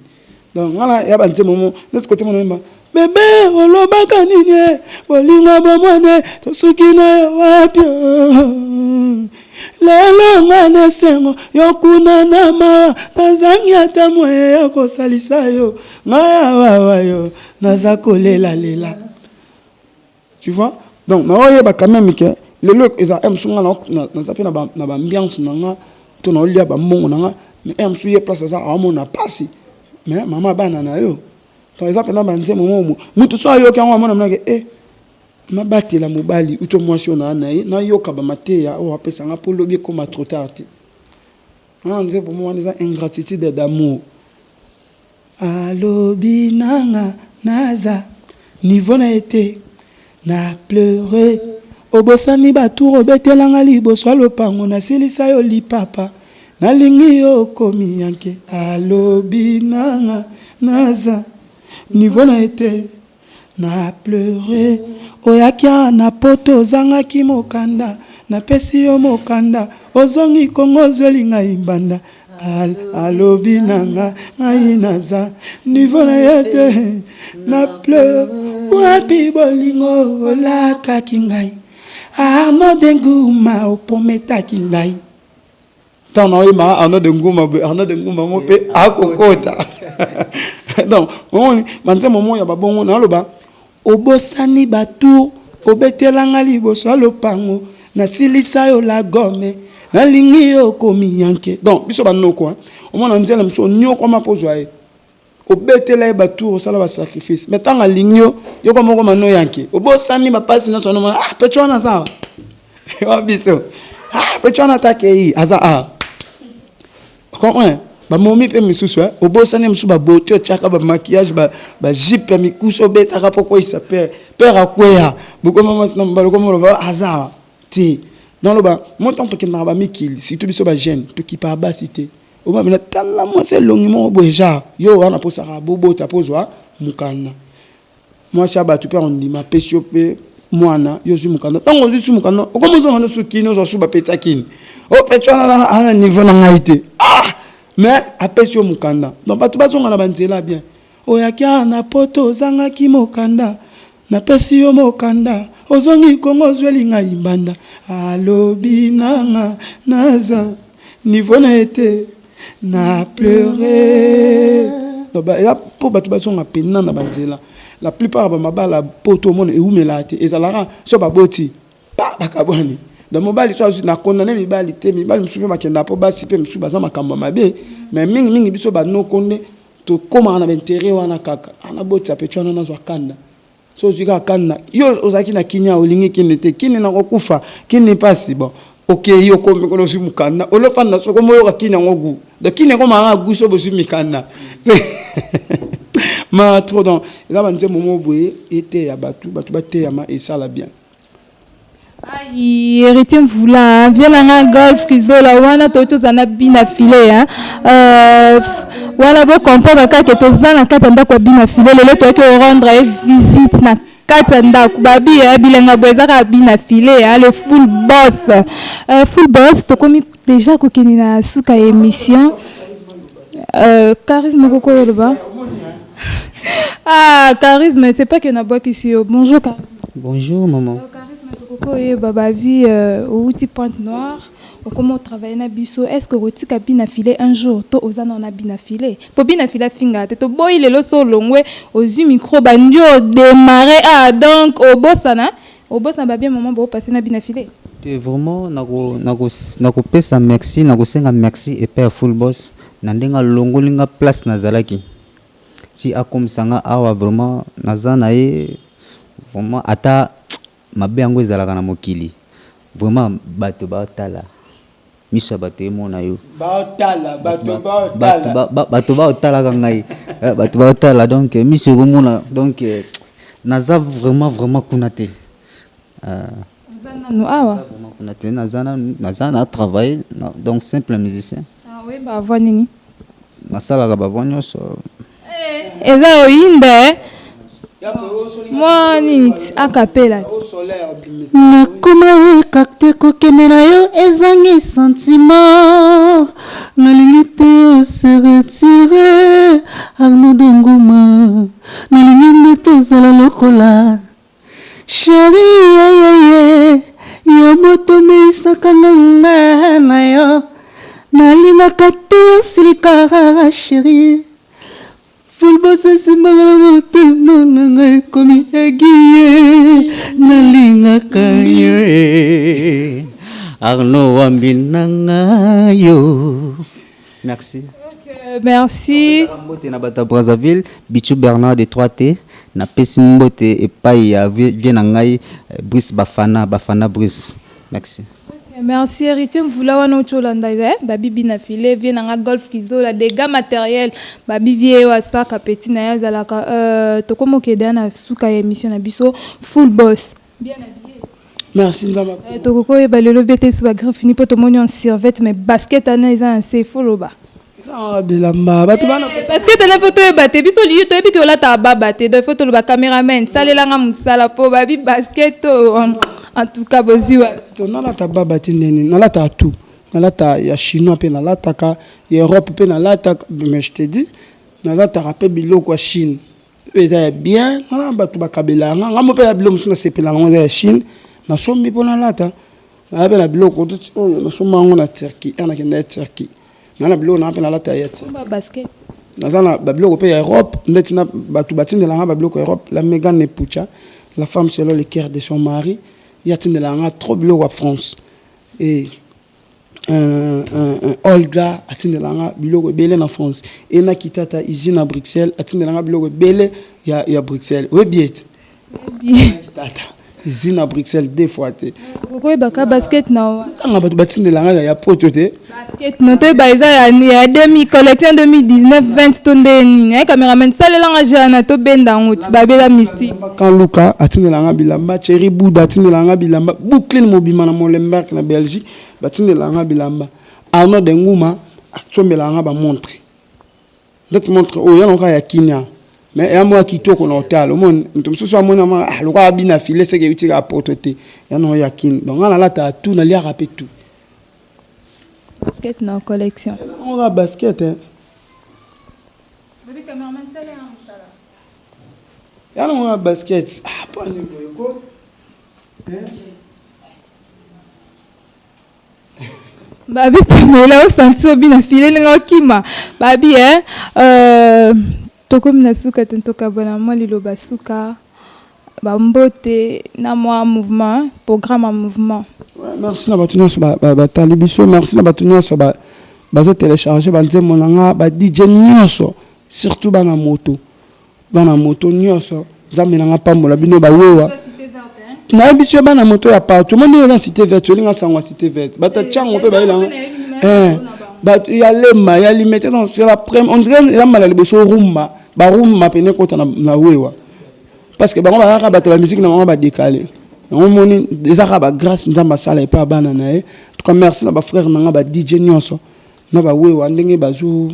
Donc nga na ya banzembo mo neti kote mona oyemba bebe, olobaka nini? Bolingo bomwane, tosuki na yo wapi? Lelo nga na esengo, yo kuna na mawa. Nazangi ata moye ya kosalisa yo. Ngai awawa yo, naza kolelalela, tu vois? Donc naoyeba quand même ke lelo eza mosu nga naza mpe na baambiance na nga to naolia bambongo na nga, mais mosu ye place aza, aomona pasi, mais mama bana na yo. Donc eza mpena banzembo mo mutu so ayoki yango, amona monake e nabatela mobali uto mwasi oyo naa na ye, nayoka bamateya oyo apesanga mpo lobi ekóma trop tard te. Wana nzembo mo wana eza ingratitude d'amour. Alobi nanga naza niveau na ye te, na pleure. Obosani batour obetelanga liboso ya lopango, nasilisa yo lipapa, nalingi yo okomi yanke. Alobi nanga naza niveau na ye te, na pleure. Oyaki awa na poto, ozangaki mokanda, napesi yo mokanda, ozongi Kongo, ozweli ngai mbanda. Alobi nanga ngai naza niveau na ye te, na pleure. Wapi bolingo olakaki ngai, Arnaud de Nguma, oprometaki ngai? Ntango naoyembaka Arnaud de Nguma boye, Arnaud de Nguma ngo mpe akokota. Donc omoni banzembo moko ya babongo, naloba obosani batour obetelanga liboso ya lopango, nasilisa yo la gomme, nalingi yo okomi yanke. Donc biso banoko, omona nzela mosusu onyokwama mpo ozwa ye, obetela ye batour, osala basacrifice, mais ntango alingi yo, yoko moko mano yanke, obosani bapasi nyonso. Nomona, ah, pecho wana aza awa wa biso, ah, pecho wana atakei aza awa, comprend? Bamomi mpe misusu obosani mosusu, babote otiaka, bamaquillage, bajupe ya mikusu obetaka mpo kweyisa pere, pere akweya, bokoma mwasi na mobali, okoma oloba aza awa te. Naloba mo ntango tokendaka bamikili, surtout biso bajeune, tokipaka basi te. Omamina tala mwasi elongi moko boye, genre yo wana mposaka bobota mpo ozwa mokanda. Mwasi ya bato mpe akondima, apesi yo mpe mwana, yo ozwi mokanda. Ntango ozwi su mokanda, okoma ozonga nyonso kini, ozwa su bapeti kini, opeti wana ana niveau na ngai te. Ah, mais apesi yo mokanda. Donc bato bazonga na banzela bien. Oyaki awa na poto, ozangaki mokanda, napesi yo mokanda, ozongi Kongo, ozweli ngai mbanda. Alobi nanga naza niveau na ye te, na pleure. Eza mpo bato bazonga mpena na banzela. La plupart ya bamabala poto, omona ewumelaka te, ezalaka so baboti pa bakabwani. Donc mobali so azwi, nakondane mibali te, mibali mosusu mpe bakendaka mpo basi mpe mosusu baza makambo ya mabe, mais mingimingi biso banoko nde tokomaka na baintérêt wana kaka. Anabotisa pe wana, nazwa kanda. So ozwi kaka kanda, yo ozalaki na kinia, olingi kende te, kini nakokufa, kini mpasi. Bon, okei, okomi kuna, ozwi mokanda, olofanda, soko moyoka kini yango gu. Donc kini ekomaka gu so bozwi mikanda ma trop. Donc eza banzembo moko boye eteya bato, bato bateyama, esala bien. Aïe, Héritier Mvula, viens na golf kizola wana, tozala na bina filet, hein. Wana bo comprendre kaka toza na kati ya ndako ya bina filet. Lelo toyaki rendre ye visite na kati ya ndako babi ya bilenga boye, eza kaka bina filet, hein, le full boss. Full boss, tokomi déjà kokende na suka ya émission. Charisme koko oloba, ah, charisme, c'est pas que nabwakisi yo. Bonjour charisme. Bonjour maman. Charisme, tokoki oyeba bavi outi Pointe Noire, okoma otravaille na biso. Est ce que okotika bina filet un jour to oza nao na bina filet? Po bina filet afingaka te. Toboyi lelo so olongwe, ozwi micro, bandi odémarre. Ah, donc obosana, obosana babien moment boopase na bina filet. Te, vraiment nakopesa merci, nakosenga merci epai ya full boss na ndenge alongoli nga place nazalaki ti akomisa nga awa. Vraiment naza na ye, vraiment ata mabe yango ezalaka na mokili, vraiment bato baotala, miso ya bato emona yo. Baotala bato, baotala. Bato baotalaka ngai. Bato baotala, donc miso ekomona, donc naza vraiment vraiment kuna te. Oza nanu awa? Naza vraiment kuna te, naza nanu, naza na travail, donc simple musicien. Ah, oyemba voix nini? Nasalaka bavoix nyonso. Eza oyinda mwa nini ti akapela ti. Nakoma ekakte, kokende na yo ezangi sentiment, nalingi te ose retire. Arnaud de Nguma, nalingi nde tozala lokola chéri yeyeye, yo moto omeisaka nga na yo, nalingaka te osilika, chéri. Fulbos esimbaka na motema na ngai, ekomi egie, nalingaka yo e. Arnaud Wambi na ngai yo, merci. Ok, merci. Mbote na bato ya Brazzaville, Bichu Bernard de 3T, napesi mbote epai ya vie na ngai Brice Bafana, Bafana Brice, merci. Ok, merci Héritier Mvula wana oti olanda babibi na file vie nanga Golf Kizola, dégâts matériel, babi vie oyo asaka petit na ye azalaka. Tokómi okende na suka ya émission na biso. Full Boss, bien habillé. Merci, Nzambe. Tokoki oyeba lelo bete so bagriffe ni mpo tomoni en survêt, mais basket ana eza na se, fo loba. Ezanga bilamba, bato bana. Basket ana, fo toyeba te, biso liyo toyebi ke olataka baba te, donc fo toloba. Cameraman, salelanga mosala mpo babi basket oyo, en tout cas bozwi wapi? To nalata baba te ndeni, nalataka tout, nalata ya chinois mpe, nalataka ya Europe mpe nalataka, mais je te dis, nalataka mpe biloko ya Chine oyo eza ya bien. Nga na bato bakabelaka nga, nga mo mpe ya biloko mosusu nasepelaka yango eza ya Chine, nasombi mpo nalata. Naya mpe na biloko oyo nasomba yango na Turquie, ya nakenda ya Turquie. Naa na biloko nanga mpe nalata ya Turquie. Ba basket. Naza na babiloko mpe ya Europe, ndeti na bato batindelanga babiloko ya Europe, la Megan Epucha, la femme selon le cœur de son mari, ye atindelanga nga trop biloko ya France e Olga atindelanga biloko ebele na France e na Kitata usine na Bruxelles, atindelanga biloko ebele ya Bruxelles. Oyebi ete Kitata usine na Bruxelles deux fois te. Okoyebaka basket na wa? Ntanga bato batindelanga ya poto te. Basket no, toyeba eza ya demi collection 2019 20 to nde nini? Aye cameraman, salelanga jana, tobenda yango ti babela mystique. Kan Luka atindelanga bilamba, Thierry Bouda atindelanga bilamba, Boucline mobima na Molenbeek na Belgique batindelanga bilamba, Arnaud de Nguma asombelanga bamontre, ndeti montre oyo yana kaka ya Kinia, mais eya moko ya kitoko na hotel. Omoni moto mosusu amoni amona, ah, lokola abina file seke euti kaka poto te, yana oyo ya Kini. Donc nga nalataka tout, naliaka mpe tout. Basket na collection. Yango kaka basket, eh. Babi cameraman, salelanga mosala. Yana ngo kaka basket. Ah, mpo ani boye ko, eh? Babi Pamela, osanti obi na file ndenge okima babi tokomi na suka te, tokabwana mwa liloba suka, bambote na mwa mouvement, programme ya mouvement. Ouais, merci na bato nyonso batali biso, merci na bato nyonso bazotélécharge banzembo na nga, ba DJ nyonso, surtout bana moto, bana moto nyonso, Nzambe na nga pambola bino. Bawewa nayebi biso, bana moto ya partout, mo ndenge eza Cité Verte, olinga sango ya Cité Verte, bato ya Tiango mpe bayelanga, bato ya Lemba, ya Limete. Donc c'est la première, on dirait eza mbala liboso rumba, barumba pene ekota na wewa, parce que bango bazalaka bato ya musique na bango badécalé yango. Moni eza kaka bagrâce Nzambe asala epai ya bana na ye. En tout cas merci na bafrère na nga ba DJ nyonso na bawewa, ndenge bazo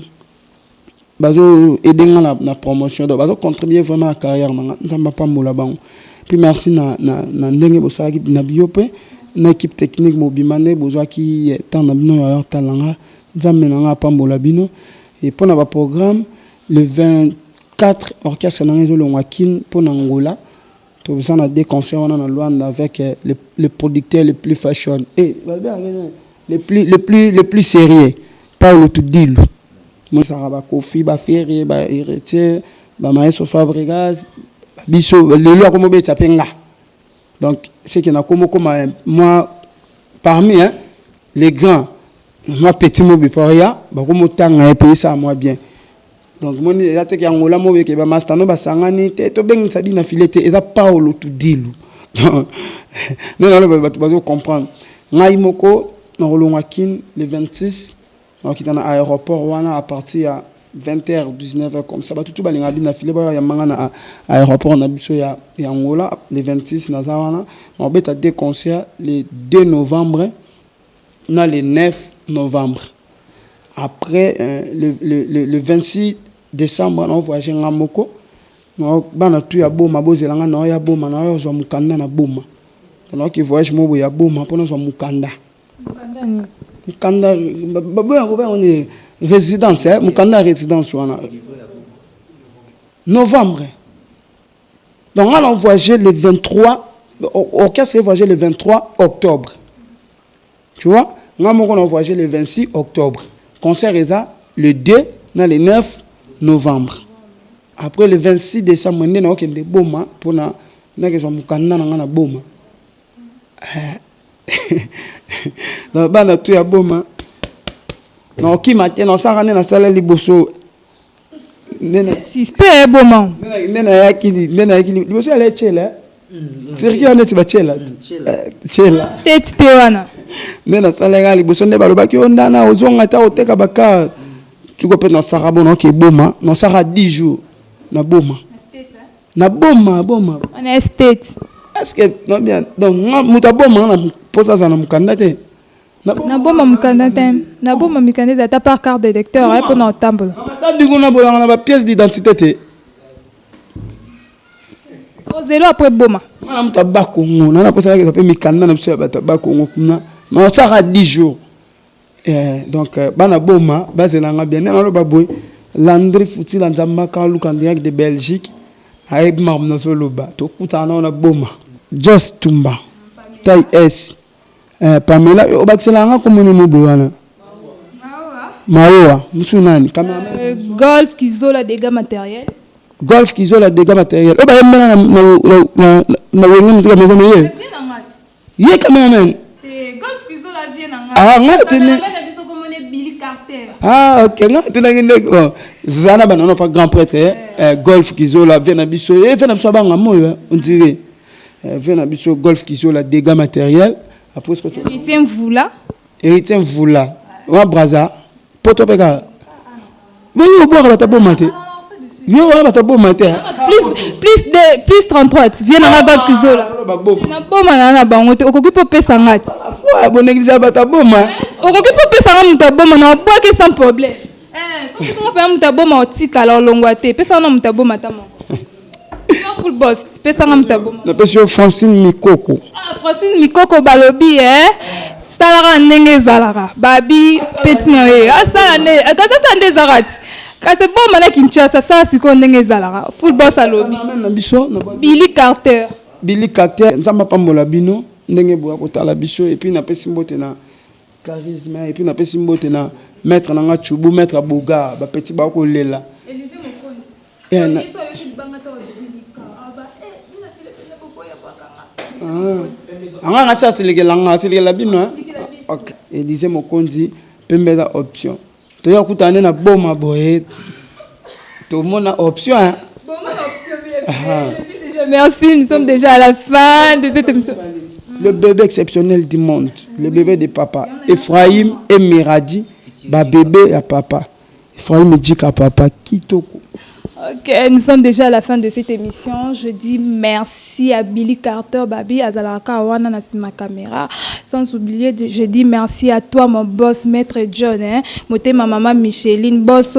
aider nga na promotion, donc bazo contribuer vraiment na carrière na nga, Nzambe apambola bango. Puis merci na ndenge bosalaki na bio mpe na équipe technique mobima, nde bozwaki temps na bino ya otala nga, Nzambe na nga apambola bino. Et mpo na baprogramme, le 24 orchestre na nga ezolongwa Kine mpo na Ngola, toza na deux concerts wana na Luanda avec le producteur le plus fashion et le plus sérieux, Paulo Tudilu, mosaka bakofi, baferre, bahéritier, bamaestro Fabregas. Biso lelo akomi obetisa mpe nga, donc c'est que nakomi okoma moi parmi, hein, les grands, moi petit mobi poria, bakomi otanga ye mpe esala moi bien. Donc moni eza teke ya Ngola mo oyeke bamastano basangani te, tobengisa bina file te, eza Paolo Tudilu. Donc nde naloba, bato bazocomprendre ngai moko nakolongwa Kine le 26, nakokita na aéroport wana à partir ya 20h 19h comme ça. Bato tu balingaka bino na file baya yambanga na aéroport na biso ya Angola le 26. Naza wana, naobeta deux concerts, le 2 novembre na le 9 novembre. Après le 26 décembre na voyage nga moko. Bana tu ya Boma, bozela nga na ya Boma, na ozwa mokanda na Boma. Naoki voyage moko ya Boma mpona ozwa mokanda. Mokanda baboya kobenga résidence, mokanda ya résidence wana, novembre. Donc nga na voyagé le 23, orchestre voyagé le 23 octobre, tu vois. Nga moko na voyagé le 26 octobre, concert eza le 2 na le 9 novembre. Après, le 26 décembre nde naokende Boma mpona nakezwa mokanda na nga na Boma. Donc bana tu ya Boma, naokima te, naosaka nde nasala liboso. Sispe Boma. Nde nayaki liboso yala etiela siriki wana neti batiela tiela. State te wana. Nde nasalaka liboso, nde balobaki o ndana ozonga ta oteka baka tuko mpe nasaka bo naoke Boma, nasaka 10 jours na Boma, na Boma, Boma. Wana state. Est ce que non bien? Donc nga moto aboma na mposa aza na mokanda te. Na Boma mokanda te. Na Boma mikanda eza ata par carte d'électeur mpona otambola. Ata kuna bolanga na bapièce d'identité te. Ozelo après Boma. Nga na moto abakongo na naposa nakeza mpe mikanda na biso ya bato abakongo kuna, ma osaka 10 jours. Donc bana Boma bazelanga bien. Nde naloba boye, Landry Futila, Nzambaka aluka direct de Belgique, ayebi makambo nazoloba. Tokutana nao na Boma. Jos Tumba tai s Pamela obakiselanga komoni moboye wana Maowa mosu nani? Golf Kizola, dégâts matériel. Golf Kizola, dégâts matériel, oyo bayembela na Wenge Musica Maison. Me ye ye cameraman. Ah, nga tuni. Ah ok, nga tunaki nde za na banano pa grand prêtre. Golf Kizola vie na biso, ye vie na biso abanga moyo, on dirait vie na biso Golf Kizola, dégâts matériel. Après ce que Héritier Mvula. Héritier Mvula wa Braza poto mpe kaka boyo obwaka bato aboma te, yo wana bato aboma te. Plus de plus 33 vie nanga Golf Kizola na Boma na bango te. Okoki mpo opesa nga ti. Bonéglige bato aboma. Okoki mpo opesa nga moto aboma na obwaki sans problème. Soki singa mpena moto aboma, otikala olongwa te. Pesanga na moto aboma ata moko. Full boss, pesanga moto aboma. Napesi yo Francine Mikoko. Ah, Francine Mikoko, balobi e salaka ndenge ezalaka. Babi peti na ye asala nde kasi, asala nde ezalaka ti kasi Boma na Kinshasa. Asala sikoyo ndenge ezalaka. Full boss alobi. Na biso. Billy Carter. Billy Carter, Nzambe apambola bino ndenge boya kotala biso. Et puis napesi mbote na Charisme, et puis napesi mbote na maître nanga Chubu, maître Boga, bapeti bakolela. Anga nga si asilikela nga, asilikela bino. Ok, Élise Mokonzi, pembe eza option. Toya kutana nde na Boma boye, tomona option. Merci, nous sommes déjà à la fin de cette émission. Le bébé exceptionnel du monde, le bébé de papa Ephraim et Miradi, ba bébé ya papa Ephraim Ejika, papa kitoko. Ok, nous sommes déjà à la fin de cette émission. Je dis merci à Billy Carter, Babi, Azalaka, Wana, na sima caméra. Sans oublier, je dis merci à toi, mon boss, Maître John, hein. Moté, ma maman Micheline, boss,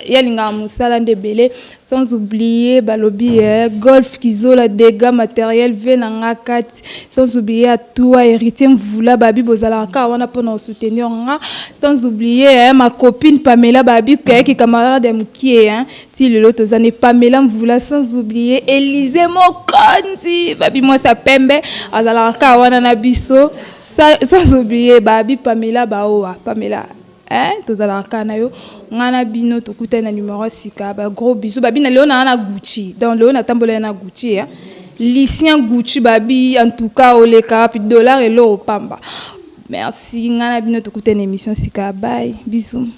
Yalinga Moussala Ndebele. Sans oublier, balobi, hein, Golf Kizola, dégâts matériels, Venanga 4. Sans oublier à toi, héritier Mvula, Babi, Bozalaka, Wana, pour nous soutenir. Sans oublier, hein, ma copine Pamela, Babi, qui est camarade Moukié, hein. Ti lelo tozane Pamela Mvula. Sans oublier Élysée Mokonzi, babi mwasi pembe azalaka wana na biso. Sans oublier babi Pamela Baoa Pamela, hein, tozalaka na yo. Nga na bino tokutani na numéro sika. Ba gros bisous. Babi na leo na na Gucci, donc leo natambola na Gucci, hein. Lucien Gucci, babi, en tout cas oleka puis dollar elo pamba. Merci, nga na bino tokutani na émission sika. Bye, bisous.